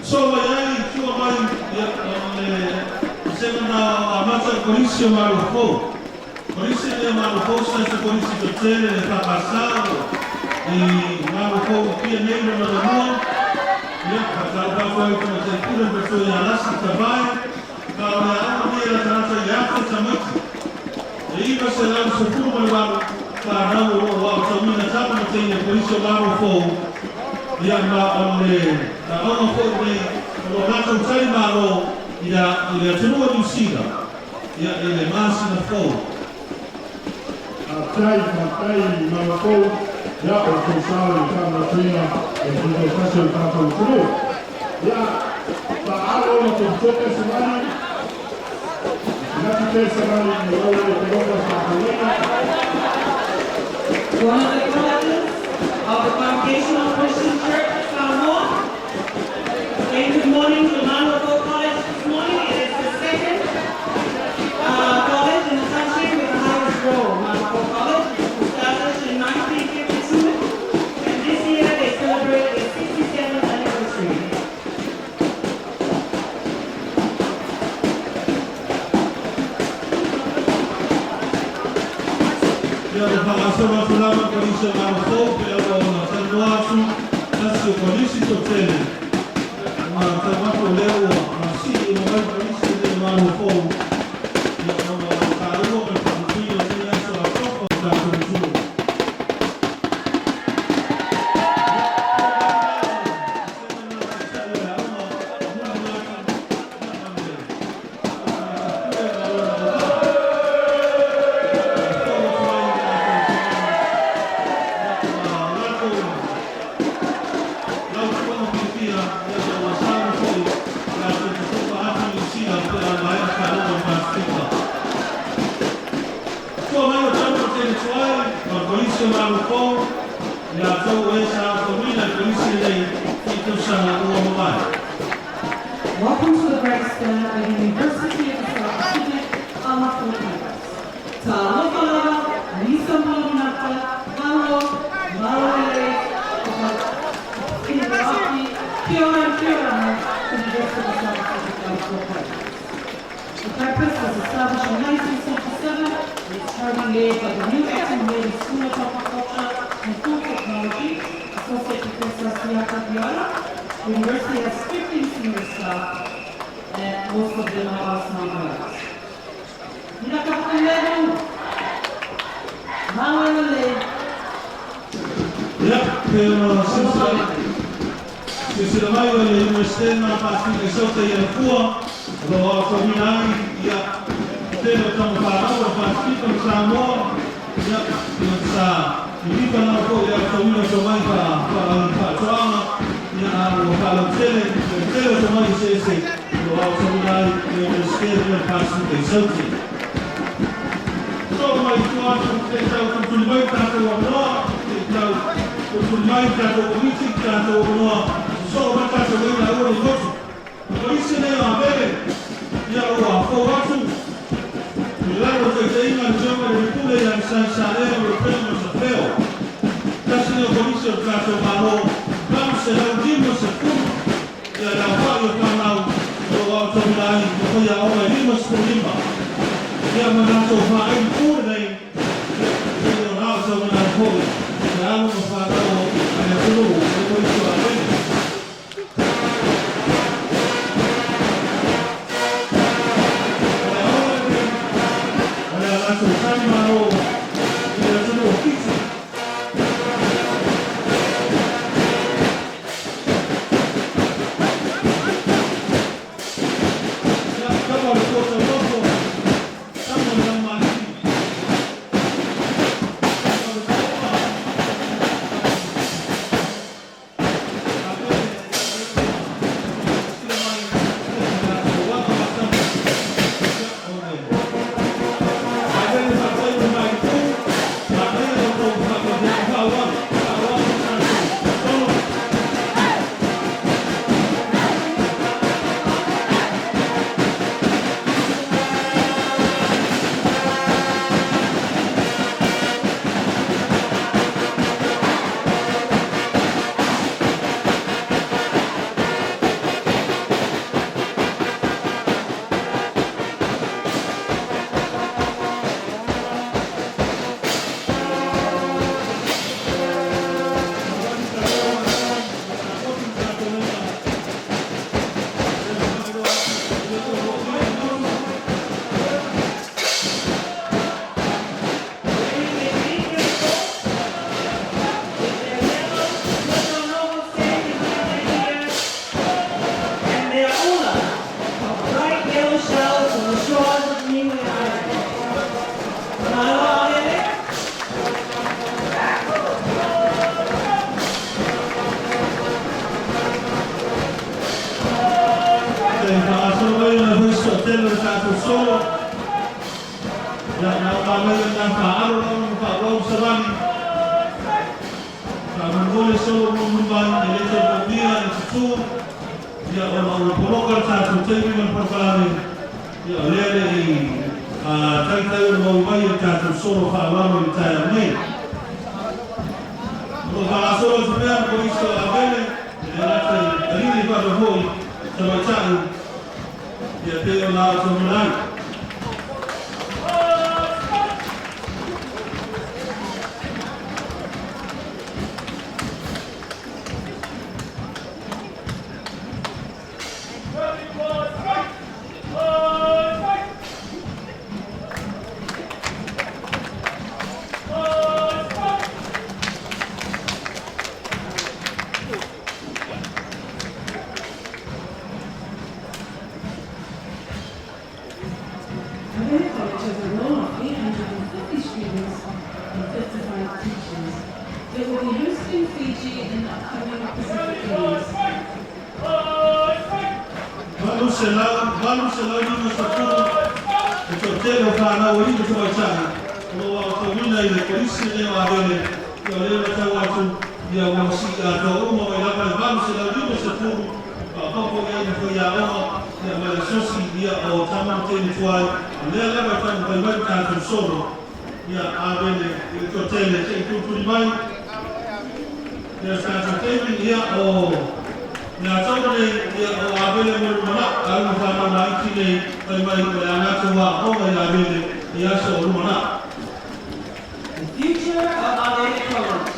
So mai ai tua mai ia o le vasega na amata i Kolisi o Malofou. Kolisi le Malofou sa se kolisi totele le whakasao i Malofou i pia nei lona lua. Ia, whakatau ai tama te kura me ia lasi tavae. Ka o le aoga nei la tagata i le afe tamaiti. E 918 whanau o lo o tauina tama ma teine Kolisi o Malofou. Ia ma o le aoga foi nei o lo latou tali malo i le atunuu o Niu Sila ia i le masina fou. Faafetai, faafetai Malofou, ia o tou sao i le faamanatuina o le tutoatasi o le tatou atunuu. Ia, faalo ma totope savali, laki pea savali ina ia ua le poloka faatauina. One of the colleges of the Congregational Christian Church, Samoa. Saying good morning to Maluafou College this morning. It is the second college in the country with the highest roll. Maluafou College was established in 1952, and this year they celebrate their 67th anniversary. Ia le whangasoro atu lava Kolisi o Malofou pe ua ona talanoa atu tasi o Kolisi totele. Ma tau atu o lea ua masii ma mai Kolisi le Malofou. Ia ona o tāua ma le whakupui o te aso a tofa o tātou atunuu. Tua mai o tau te tuai, o Kolisi o Malofou, ia tou e sa komina Kolisi nei i tausaga ua mavae. Welcome to the Great Stand at the University of the South Pacific, Alafua campus. Ta'alofa lava, Lisa Malunata, Halo, Maluele, Kiniraki, Kia ora and Kia ora to the University of the South Pacific, Alafua campus. The campus was established in 1977 and is currently led by the new acting head of School of Aquaculture and Food Technology, Associate Professor Siaka Diara. The university has 15 senior staff, and most of them are Samoans. Nina kapakalelu, Maluele, Ia, pe ona silasila mai o le Universite na Pasifika i Sauta i Alafua, o lo o aotauina ai ia tele o tama whanau o Pasifika ma Samoa, ia, ia sa lilifa lava foi le aotauina o tomai faatoaga, ia a ua faalautele, le tele o tomai eseese o lo o aotauina ai le Universite na Pasifika i Sauti. So mai tua atu te tau tutuli mai tātou avanoa, te tau tutuli mai tātou komiti, tātou avanoa, so mai tātou leina ua ni motu. Kolisi nei o Abele, ia ua fou atu, i lalo te teinga le tionga le pule ia sa sa ea o le peo ma sa feo. Tasi nei o kolisi o tātou malo, 850, ia lau whai o whanau, o o tau ai, o whai a oa e 55. Ia ma latou whaai pure nei, ia o rao tau ngā hoi, te alo ma whanau a le atunuu, o kolisi o Abele. O le aoga nei, o le a latou tali malo i le atunuu o Fiti. Ia, kama o le kota loko, kama o le laumalii. toatele o le tatou solo. Ia, na o manaia lena faaalo lau ma faaauau savali. Faamolemole solo mulimuli mai, e le toe moomia le tutū, ia ona ua poloka le tatou taimi ma le polokalame, ia o lea e le i taitai ona maua mai e le tatou solo faaaloalo i le taeao nei. O lo o faagasolo atu pea le Kolisi o Avele, e le gata i alii faapea foi tamaitai, ia pei ona aotauina ai. Avele College has a roll of 850 students and 55 teachers. It will be hosting Fiji in the upcoming Pacific Games. 850 le toatele o fanau alii ma tamaitai o lo o aotauina i le Kolisi lenei o Avele, ia o lea e matau atu, ia ua sii atoa uma mai lava le 850, faaopoopo i ai ma faiaoga, ia ma le asosi, ia o tama ma teine tuai, o lea lava e taumafai mai le tatou solo, ia Avele i le toatele se i tulituli mai. Ia se tatou taimi, ia o le ato lenei, ia o Avele mo le lumanai, alo ma fanau laiti nei fai mai o le a latou aooga i Avele i aso o lumanai. The future of Avele College.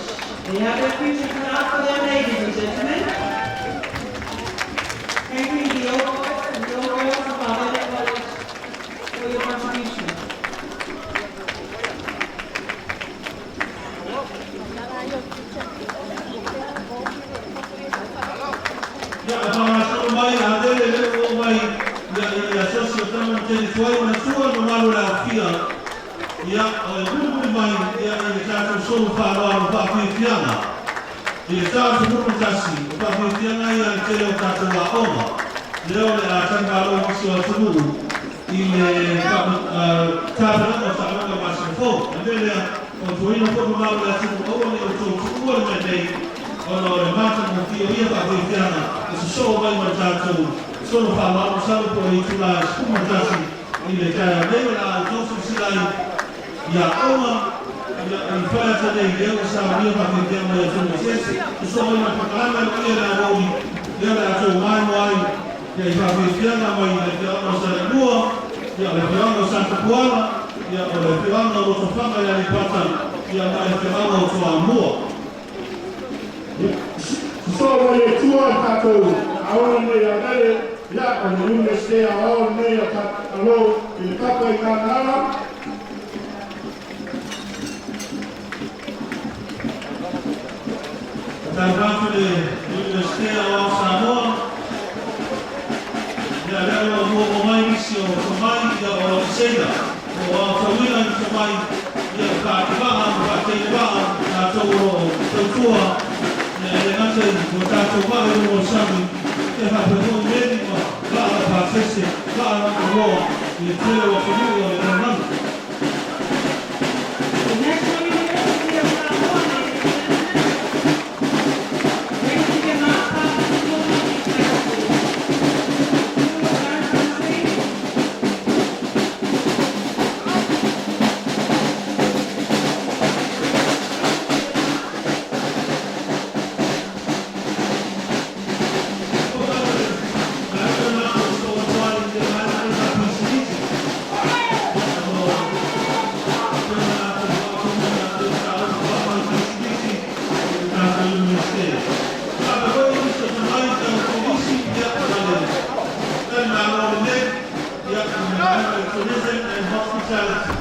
They have their future cut out for them, ladies and gentlemen. Thank you, the old boys and the old girls of Avele College, for your contribution. Ia, o faagasolo mai Avele lea ua oo mai, ia, i le asosi o tama ma teine tuai manatua le mamalu o le aofia, ia, o le mulimuli mai, ia, i le tatou solo faaaloalo faafiafiaga i le 11, o faafiafiaga ia le tele o tatou aoga lea o le a talimalo i nisi o atunuu i le tapenaga o taaloga i masina fou. O le mea lea, fautuaina foi mamalu o le atunuu, aua ne i outou tuua le mea nei ona o le matagofie o ia faafiafiaga e sosoo mai ma le tatou solo faaaloalo, masalo po o le itula e 11 i le taeao nei o le a outou silasila ai i aoga ia i Faleata nei lea ua saunia faafiafiaga mai atunuu eseese. Sosoo mai ma le polokalame aloaia i le aoauli lea o le a outou maimoa ai ia i faafiafiaga mai le afioaga o Saleilua, ia o le afioaga o Satapuala, ia o le afioaga o Lotofaga i Aleipata, ia ma le afioaga o Toamua. Sosoo mai e tua le tatou aoga nei Avele, ia o le Iunivesite Aoao lenei a tatou Malo i le papa i Gagaga. Faatalofa atu i le Iunivesite Aoao Samoa, ia lea ua muamua mai nisi o tomai, ia o alofiseiga o aotauina i tomai, ia o faativaa ma faateinevaa latou o lo o tautua, ia e le gata i ua tatou vaa i luga o le sami, ia faapea foi meli ma vaa laupasese, vaa lauoloa i le tele o atunuu o le lalolagi. The National University of Samoa, ladies and gentlemen. Gracing a master diploma in chemistry. Country. Tourism and hospitality.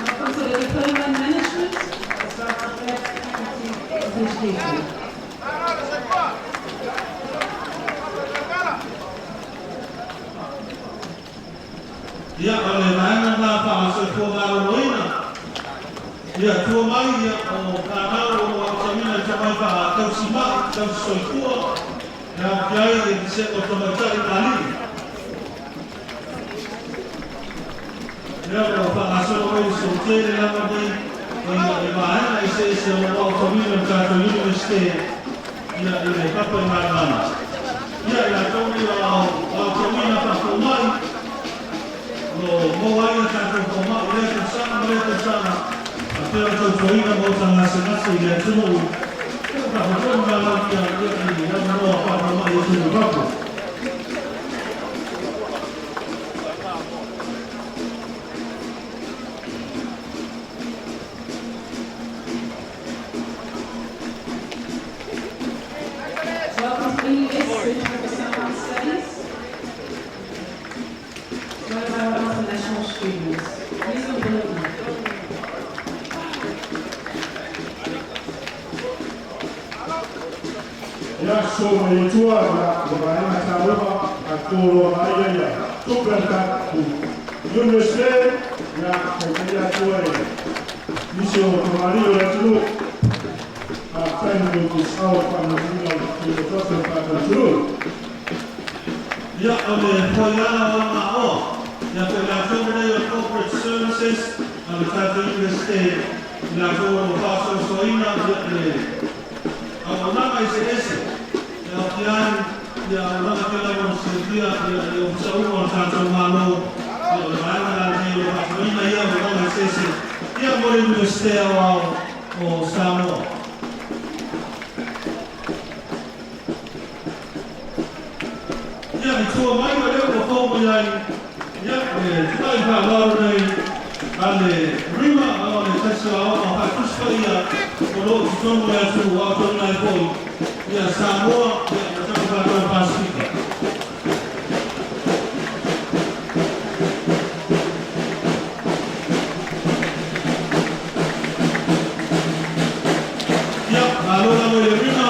Welcome to the Diploma in Management, as well as the Faculty of Education. Ia, o le vaega lena faa-soifua maloloina. Ia, tua mai ia o fanau o lo o aotauina i tomai. tomai fa'atausima'i tausisoifua e aofia ai le vasega o tamaita'i ma ali'i. Ia ua fa'agasolo mai le sotele lava nei ia i vaega eseese o lo o aotauina le tatou Iunivesite ia i le papa i Malelala. Ia i latou nei o aotauina fa'afoma'i o lo o maua ai a tatou foma'i i lea tausaga ma lea tausaga faapea ona tautuaina maota gasegase i le atunuu ia ua fa'afotonu malaulia ia i avanoa fa'afoma'i atunuu i fafo. Welcome to NUS Centre for Samoan Studies. One of our international students. Please. Ia so mai tua ia le vaega taua a tolo mai ia tupe a tatou Universite ia taitaia atu ai nisi o tamalii o le atunuu faafetai mo le tusao le faamanuiaina o le tofi o le tatou atunuu. Ia, o le foiala o alagaoa, ia po i latou nei o Corporate Services a le tatou Iunivesite, i latou o lo o faasoasoaina ia le auaunaga eseese e aofia ai ia auaunaga pei lava ona silafia ia i ofisa uma o le tatou Malo. Ia o le vaega la lenei o lo o faatinoina ia auaunaga eseese ia mo le Iunivesite Aoao o Samoa. Ia, i tua mai o lea ua fou mai ai ia le tulai faaaloalo nei a le Rima o le tasi o aoga fa'atusi paia o loo i totonu o le atunuu aotauina ai fo'i ia Samoa ia ma tafafatoa le Pasefika. Ia, malo lava i le Rima.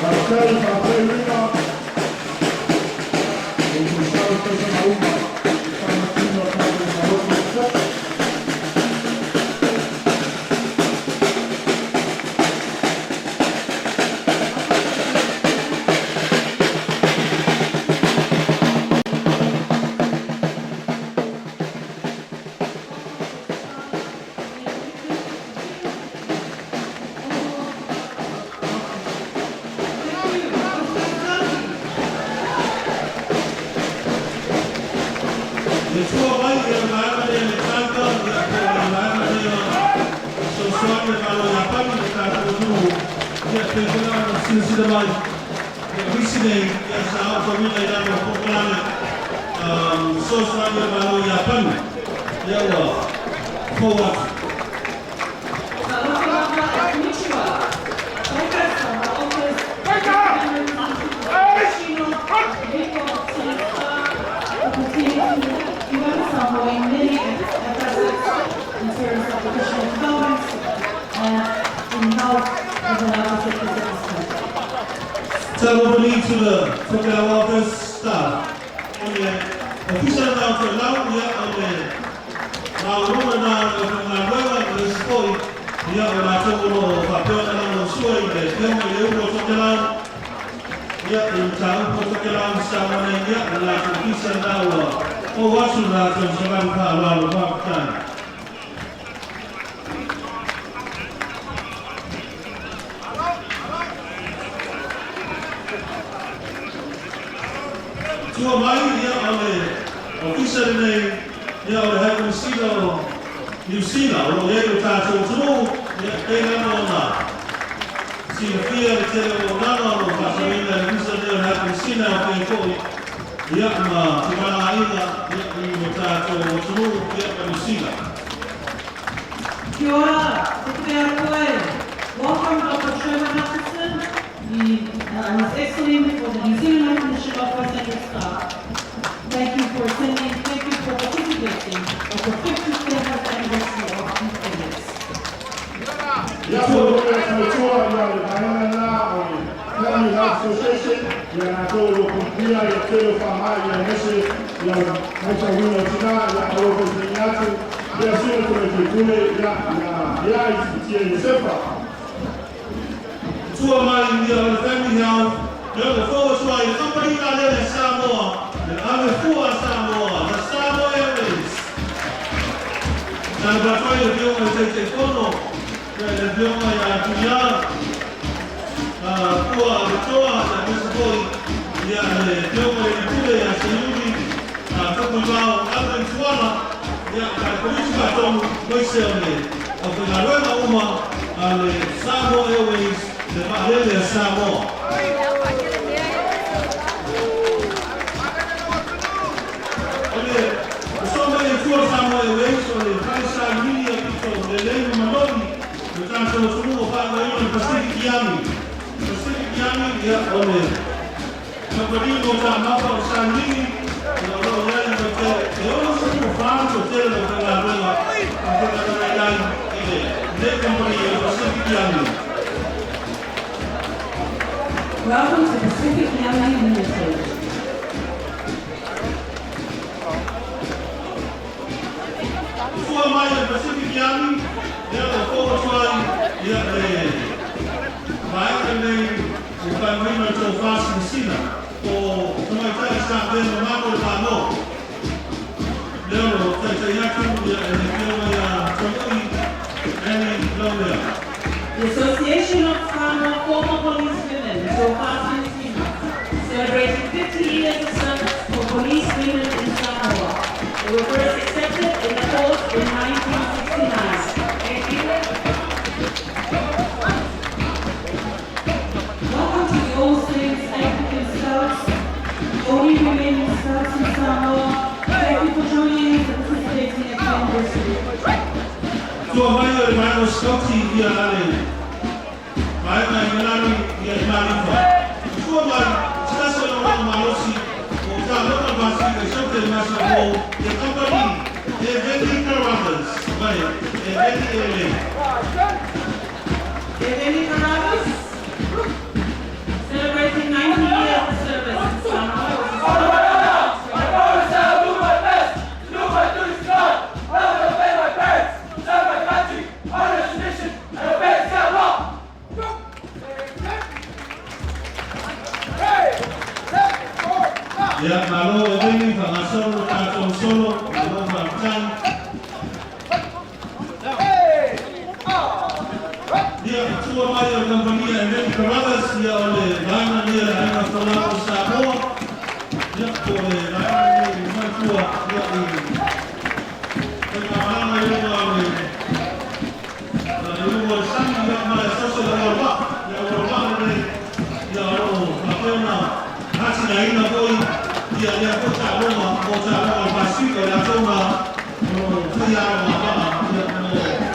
Faafetai, faafetai Rima o tusao tausaga uma i faamasino a tatou malosi. Thank you. Thank E tua mai e le vaega lea le TICA, ia po o le vaega lea fesoasoani a le Malo o Iapani i le tatou atunuu, ia pei foi la ona silasila mai ia o isi nei ia sa aotauina i lalo o polokalame fesoasoani a le Malo o Iapani ia ua fou atu. Talofa lava and konnichiwa. Focus from our office, Chino, Rico, Sinasa, who continue to unite Samoa in many facets in terms of professional development and in health and the other sectors of this country. Talofa to the Tokelau Office staff. O le ofisa na o Tokelau, ia o le maualuluga na o le faigaluega ma le isi foi, ia o latou o lo o faapea ona lagolagosua i le afioga i le Ulu o Tokelau, ia i mataupu o Tokelau ma Samoa nei, ia o le latou ofisa lena ua ou atu le latou savali faaaloalo faafetai. Tua mai ia o le ofisa lenei ia o le High Commissioner o Niu Sila o lo o i ai lo tatou atunuu ia pei lava ona silafia le tele o auaunaga o lo o faatinoina e le ofisa lenei o le High Commissioner o pei foi ia ma femalagaaiga ia i lo tatou atunuu ia ma Niu Sila. Kia ora, te koe. Welcome Dr. Trevor Hutchinson, the His Excellency for the New Zealand High Commission Office and your staff. Thank you for attending, thank you for participating of the 57th anniversary of NUS. Ia mo le fautua ia le vaega lena o le Family Health Association ia latou o lo o puipuia ia tele o faamai ia aemaise ia matauina o tina ia o lo o taitaina atu Ia sui le faipule ia ia ia Tia Iosefa. Tua mai ia o le Family Health, le o fō atu ai le kamupani vaalele Samoa, le ave fua Samoa, the Samoa Airways. Sa le ai le Afioga i le Taitaifono, ia le Afioga ia Tuia, Pua Avetoa, ia aemaise foi ia le Afioga i le Pule ia Seiuli, Tupuivao Alvin Tuala, ia ma le Komiti Faatonu, aemaise o le aufaigaluega uma a le Samoa Airways, le vaalele a Samoa. O le soa mai e tua Samoa Airways, o le fale sailiili ia pito lelei ma manogi le tatou atunuu o faaaogaina le Pacific Yami. Pacific Yami, ia o le kamupani mo taumafa o sailiili, ia o loo i ai ma te e 64 le toatele o faigaluega o faigaluega ai i lenei kamupani o le Pacific Yami. Welcome to Pacific Yami Limited. Tua mai le Pacific Yami, ia o fō atu ai, ia le vaega nei o faaaogaina le tofa silasila o tamaitai sa avea ma le Malo. Lea o lo taitai atu ia e le Afioga ia Tamui Annie Laulea. The Association of Samoa Former Police Women, Tofasi Sina, celebrating 50 years of service for police women in Samoa. They were first accepted in the force in 1969. Welcome to the All Saints Anglican Scouts, only remaining Scouts in Samoa. Thank you for joining us and participating at Camp this week. Tua mai o le vaega o Sikauti ia a le vaega i Ngalani ia i Malifa. Tua mai, se tasi o lagolago malosi o taaloga Pasefika i Saute le masina fou, ia kamupani Eveni Carruthers mai Eveni Ele. Eveni Carruthers, celebrating 90 years of service in Samoa. I promise I will do my best to do my duty to God, love and obey my parents, serve my country, honor tradition, and obey the law. Ia, malo Eveni, faagasolo le tatou solo, malo faafetai. Ia, tua mai o le kamupani a Eveni Carruthers, ia o le vaega ia le Aiga Folau o Samoa. Ia, po o le vaega lenei i matua, ia i faigamalaga i luga o le i luga o le sami, ia ma le sasi o le auala vaa. Ia auala vaa lenei, ia o loo faapea ona atinaeina foi ia lea foi taaloga mo taaloga o le Pasefika i latou na o loo faia alogavaa ia mo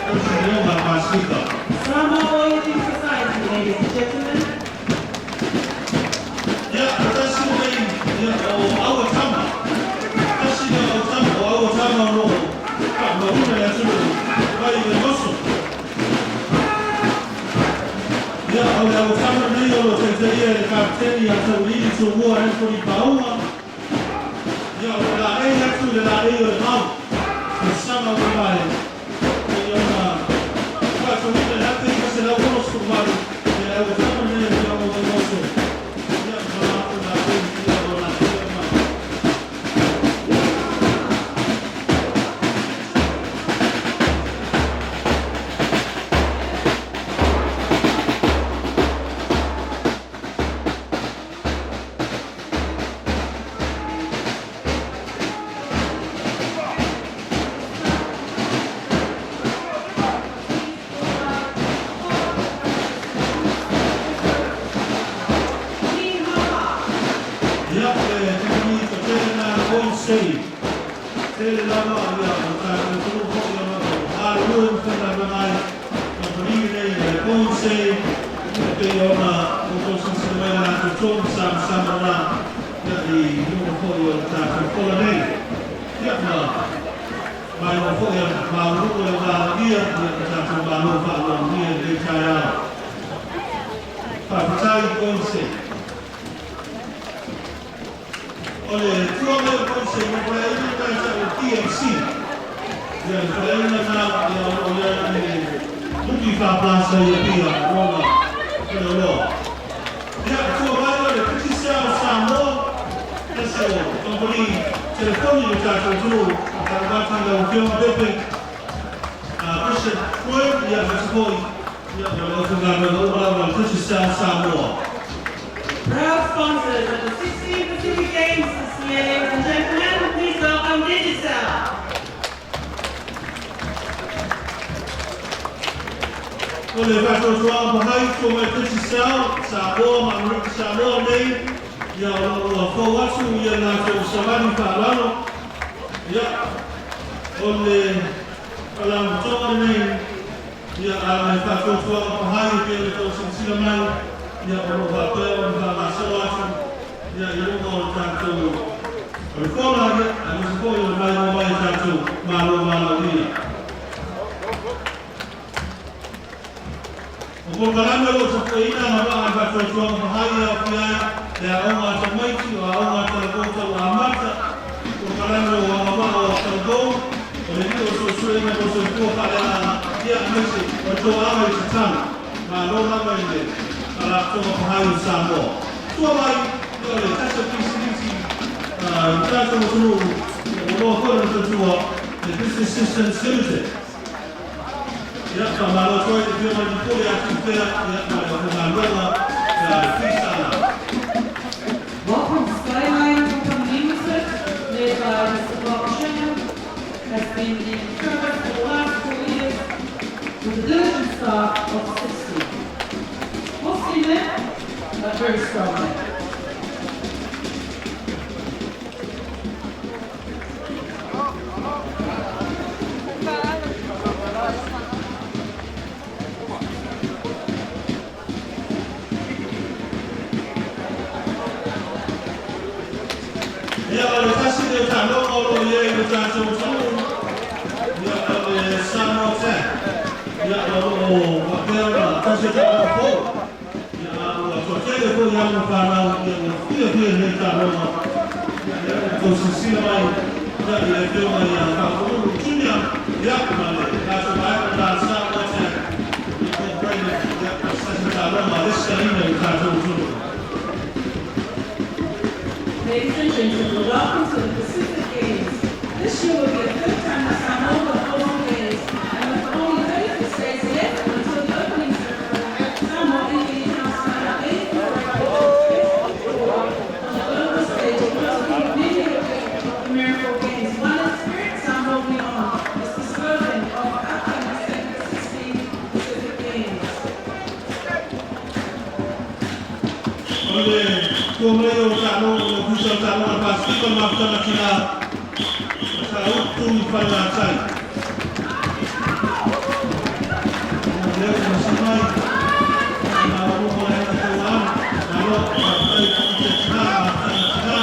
tausilioga a le Pasefika. Samoa Voyaging Society, ladies and gentlemen. Ia, o tasi lenei ia o auatama. Tasi lea o tama, o auatama o loo faamauina le atunuu mai le goso. Ia, o le auatama nei o lo taitaia e le kapiteni a Taulili Tumua Anthony Pauga. Ia, o le laei atu i le laei o le mau. Le sama o le vae. E ona faatauina le 1968 le auatama nei o le Afioga o Vaimoso. Ia, ma latou latou ia o latou ma. Ia, le kamupani toatele na Point Save. Tele lava ia o tatou atunuu foi o loo galulue ma faigaluega ai. Kamupani lenei le Point Save, e pei ona outou silasila mai le latou tonu samasama na ia i luga foi o le tatou fola nei. Ia ma mai o foi a maulu'u le ulagia ia le tatou Malo faaaloalogia i lenei taeao. Faafetai Point Save. O le tua mai o Point Save, mo pole ai le taitai o TMC. Ia, le faleaiga lena, ia, o lo o i ai i le Luki Plaza i Apia, lona faleoloa. Ia, tua mai o le Digicel Samoa, tasi o kamupani telefoni o le tatou atunuu, faatalofa atu i lau Afioga Pepe, Christian Floyd, ia, aemaise foi, ia, o le aufaigaluega uma lava a le Digicel Samoa. Proud sponsors of the 16 Pacific Games this year, ladies and gentlemen, please welcome Digicel. O le faatuatuaga mahai tua mai Digicel Samoa ma Amerika Samoa nei, ia, o lo o ua fou atu ia latou savali faaaloalo. Ia, o le faalapotopotoga lenei, ia, a le faatuatuaga pahai e pei ona outou silasila mai, ia, o lo o faapea ona faagasolo atu, ia, i luga o le tatou o le fola, ia, aemaise foi o le maimoa mai e tatou malo valaauina. O polokalame o lo o tapueina na vaa le faatuatuaga pahai e aofia ai le aoga a tamaiti, o aoga a talavou tau amata, polokalame o agavaa o talavou, o le lio o suesuega mo soifua faaleagaga, ia, aemaise o le toaga i tatalo. Malo lava i le faalapotopotoga pahai o Samoa. Tua mai, ia, o le tasi o pisinisi i tatou atunuu, ia, ua loa foi ona tautua, le Business Systems Limited. Ia, faamalo atu ai i le Afioga i le Pule ia Tuifea, ia, ma le aufaigaluega ia le Fisana. Welcome Skyline Company Limited, led by Mr. Bob Chan, has been in service for the last 4 years with a diligent staff of 60. Mostly men, but very strong men. Ia, o le tasi lea o taaloga o lo o i ai i le tatou atunuu, ia, o le Samoa Tag. Ia, o lo o faapea ona tasi o taaloga fou. Ia, a ua toatele foi alo ma fanau, ia, ua fiafia i lenei taaloga. Ia, lea ua outou silasila mai, ia, i le afioga ia Faafulu Junior, ia, ma le latou vaega la Samoa Tag Incorporated, ia, o se tasi o taaloga lesitalaina i le tatou atunuu. Ladies and gentlemen, welcome to the Pacific Games. This year will be the third time that Samoa will host the Games, and with only 36 days left until the opening ceremony, Samoa eagerly counts down the days before it puts its best foot forward on the global stage, hosting many of the Miracle Games. One in spirit, Samoa beyond is the slogan of the upcoming 16 Pacific Games. O le tua mai o taaloga o le Ofisa o Taaloga Pasefika o le Mafutaga Tinā Matautu i Falelatai. Lea ua masi mai, na o le na taualu, malo, faafetai i te tinā, mafutaga tinā.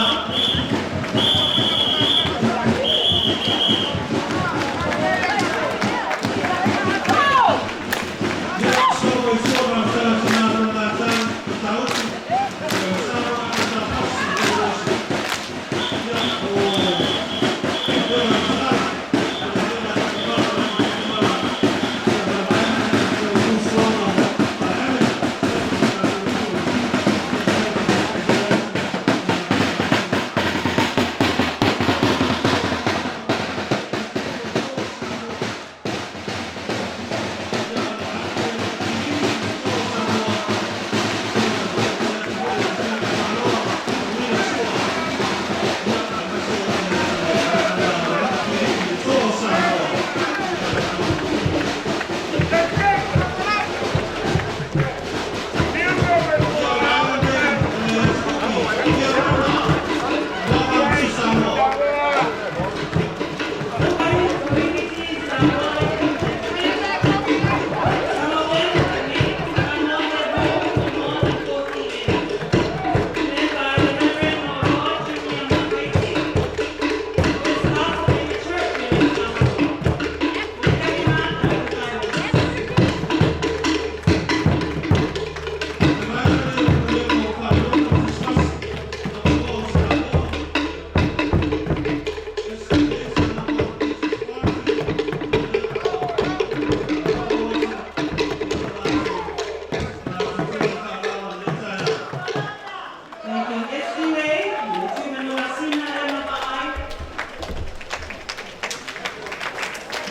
Ia, solo i tua mafutaga tinā Falelatai, Matautu, o Samoa na House Federation. Ia, o Afioga Tinā, Afioga Timala, Timala.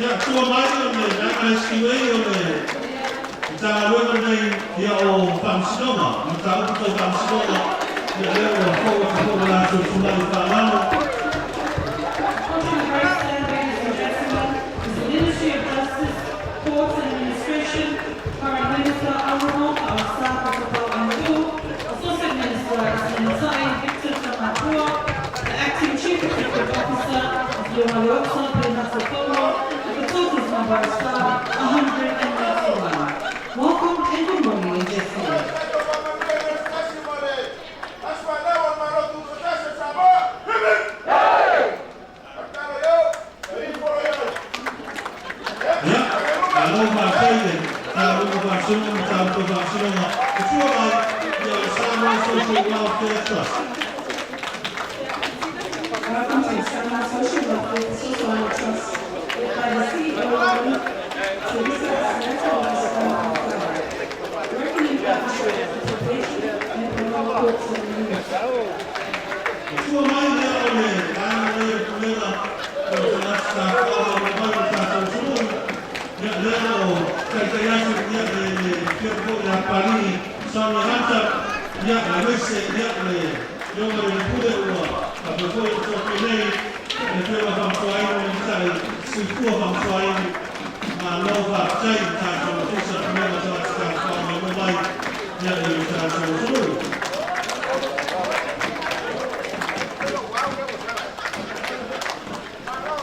Ia, tua mai o le MSQA o le Matagaluega lenei ia o Faamasinoga, mataupu tau Faamasinoga, ia lea ua fou atu foi le latou tumai faalalo. Onto the great stand, ladies and gentlemen, is the Ministry of Justice, Courts and Administration, current Minister Honorable Fausa Andu, Associate Minister Senatai Victor Tamatua, the Acting Chief Executive Officer of Leota Penato Paulo, with the total number of staff 191. Welcome and good morning, HSC. Ia, malo faafetai le Matagaluega o Faamasinoga, mataupu tau Faamasinoga. E tua mai ia o le Samoa Social Welfare Trust. Welcome to the Samoa Social Welfare Society Trust, led by the CEO, Teresa Samantha. Working in partnership with the Probation and Parole Courts and Unit. E tua mai lea o le vaega lea o Pulega o Tagata Tafafao Maimoa Mai o le tatou atunuu. Ia lea o taitai atu ia le afioga foi ia Palii Sonia Hunter. Ia aemaise ia le afioga i le Pule ua faapea foi o tofi nei le afioga faamasinoina le Minisita Soifua Faamasinoina. Malo faafetai i tatou Ofisa Pulega o Tagata Tafafao Maimoa Mai ia i le tatou atunuu.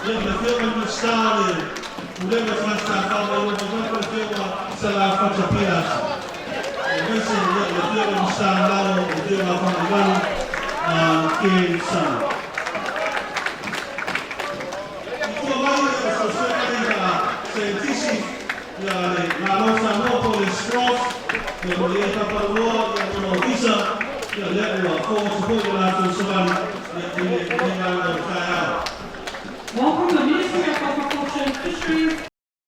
Ia, le afioga i le Minisita o le Pulega o Tagata Tafafao Maimoa Mai, le afioga Sala Fata Pilas. Aemaise ia le afioga i le Minisita Lagolago, le afioga Fagaivalu Ken Sala. I tua mai o fesoasoani nei saienitisi ia le Malo Samoa po o le SROS, ia mo ia tapalaloa ia lona ofisa, ia lea ua fou atu foi le latou savali ia i le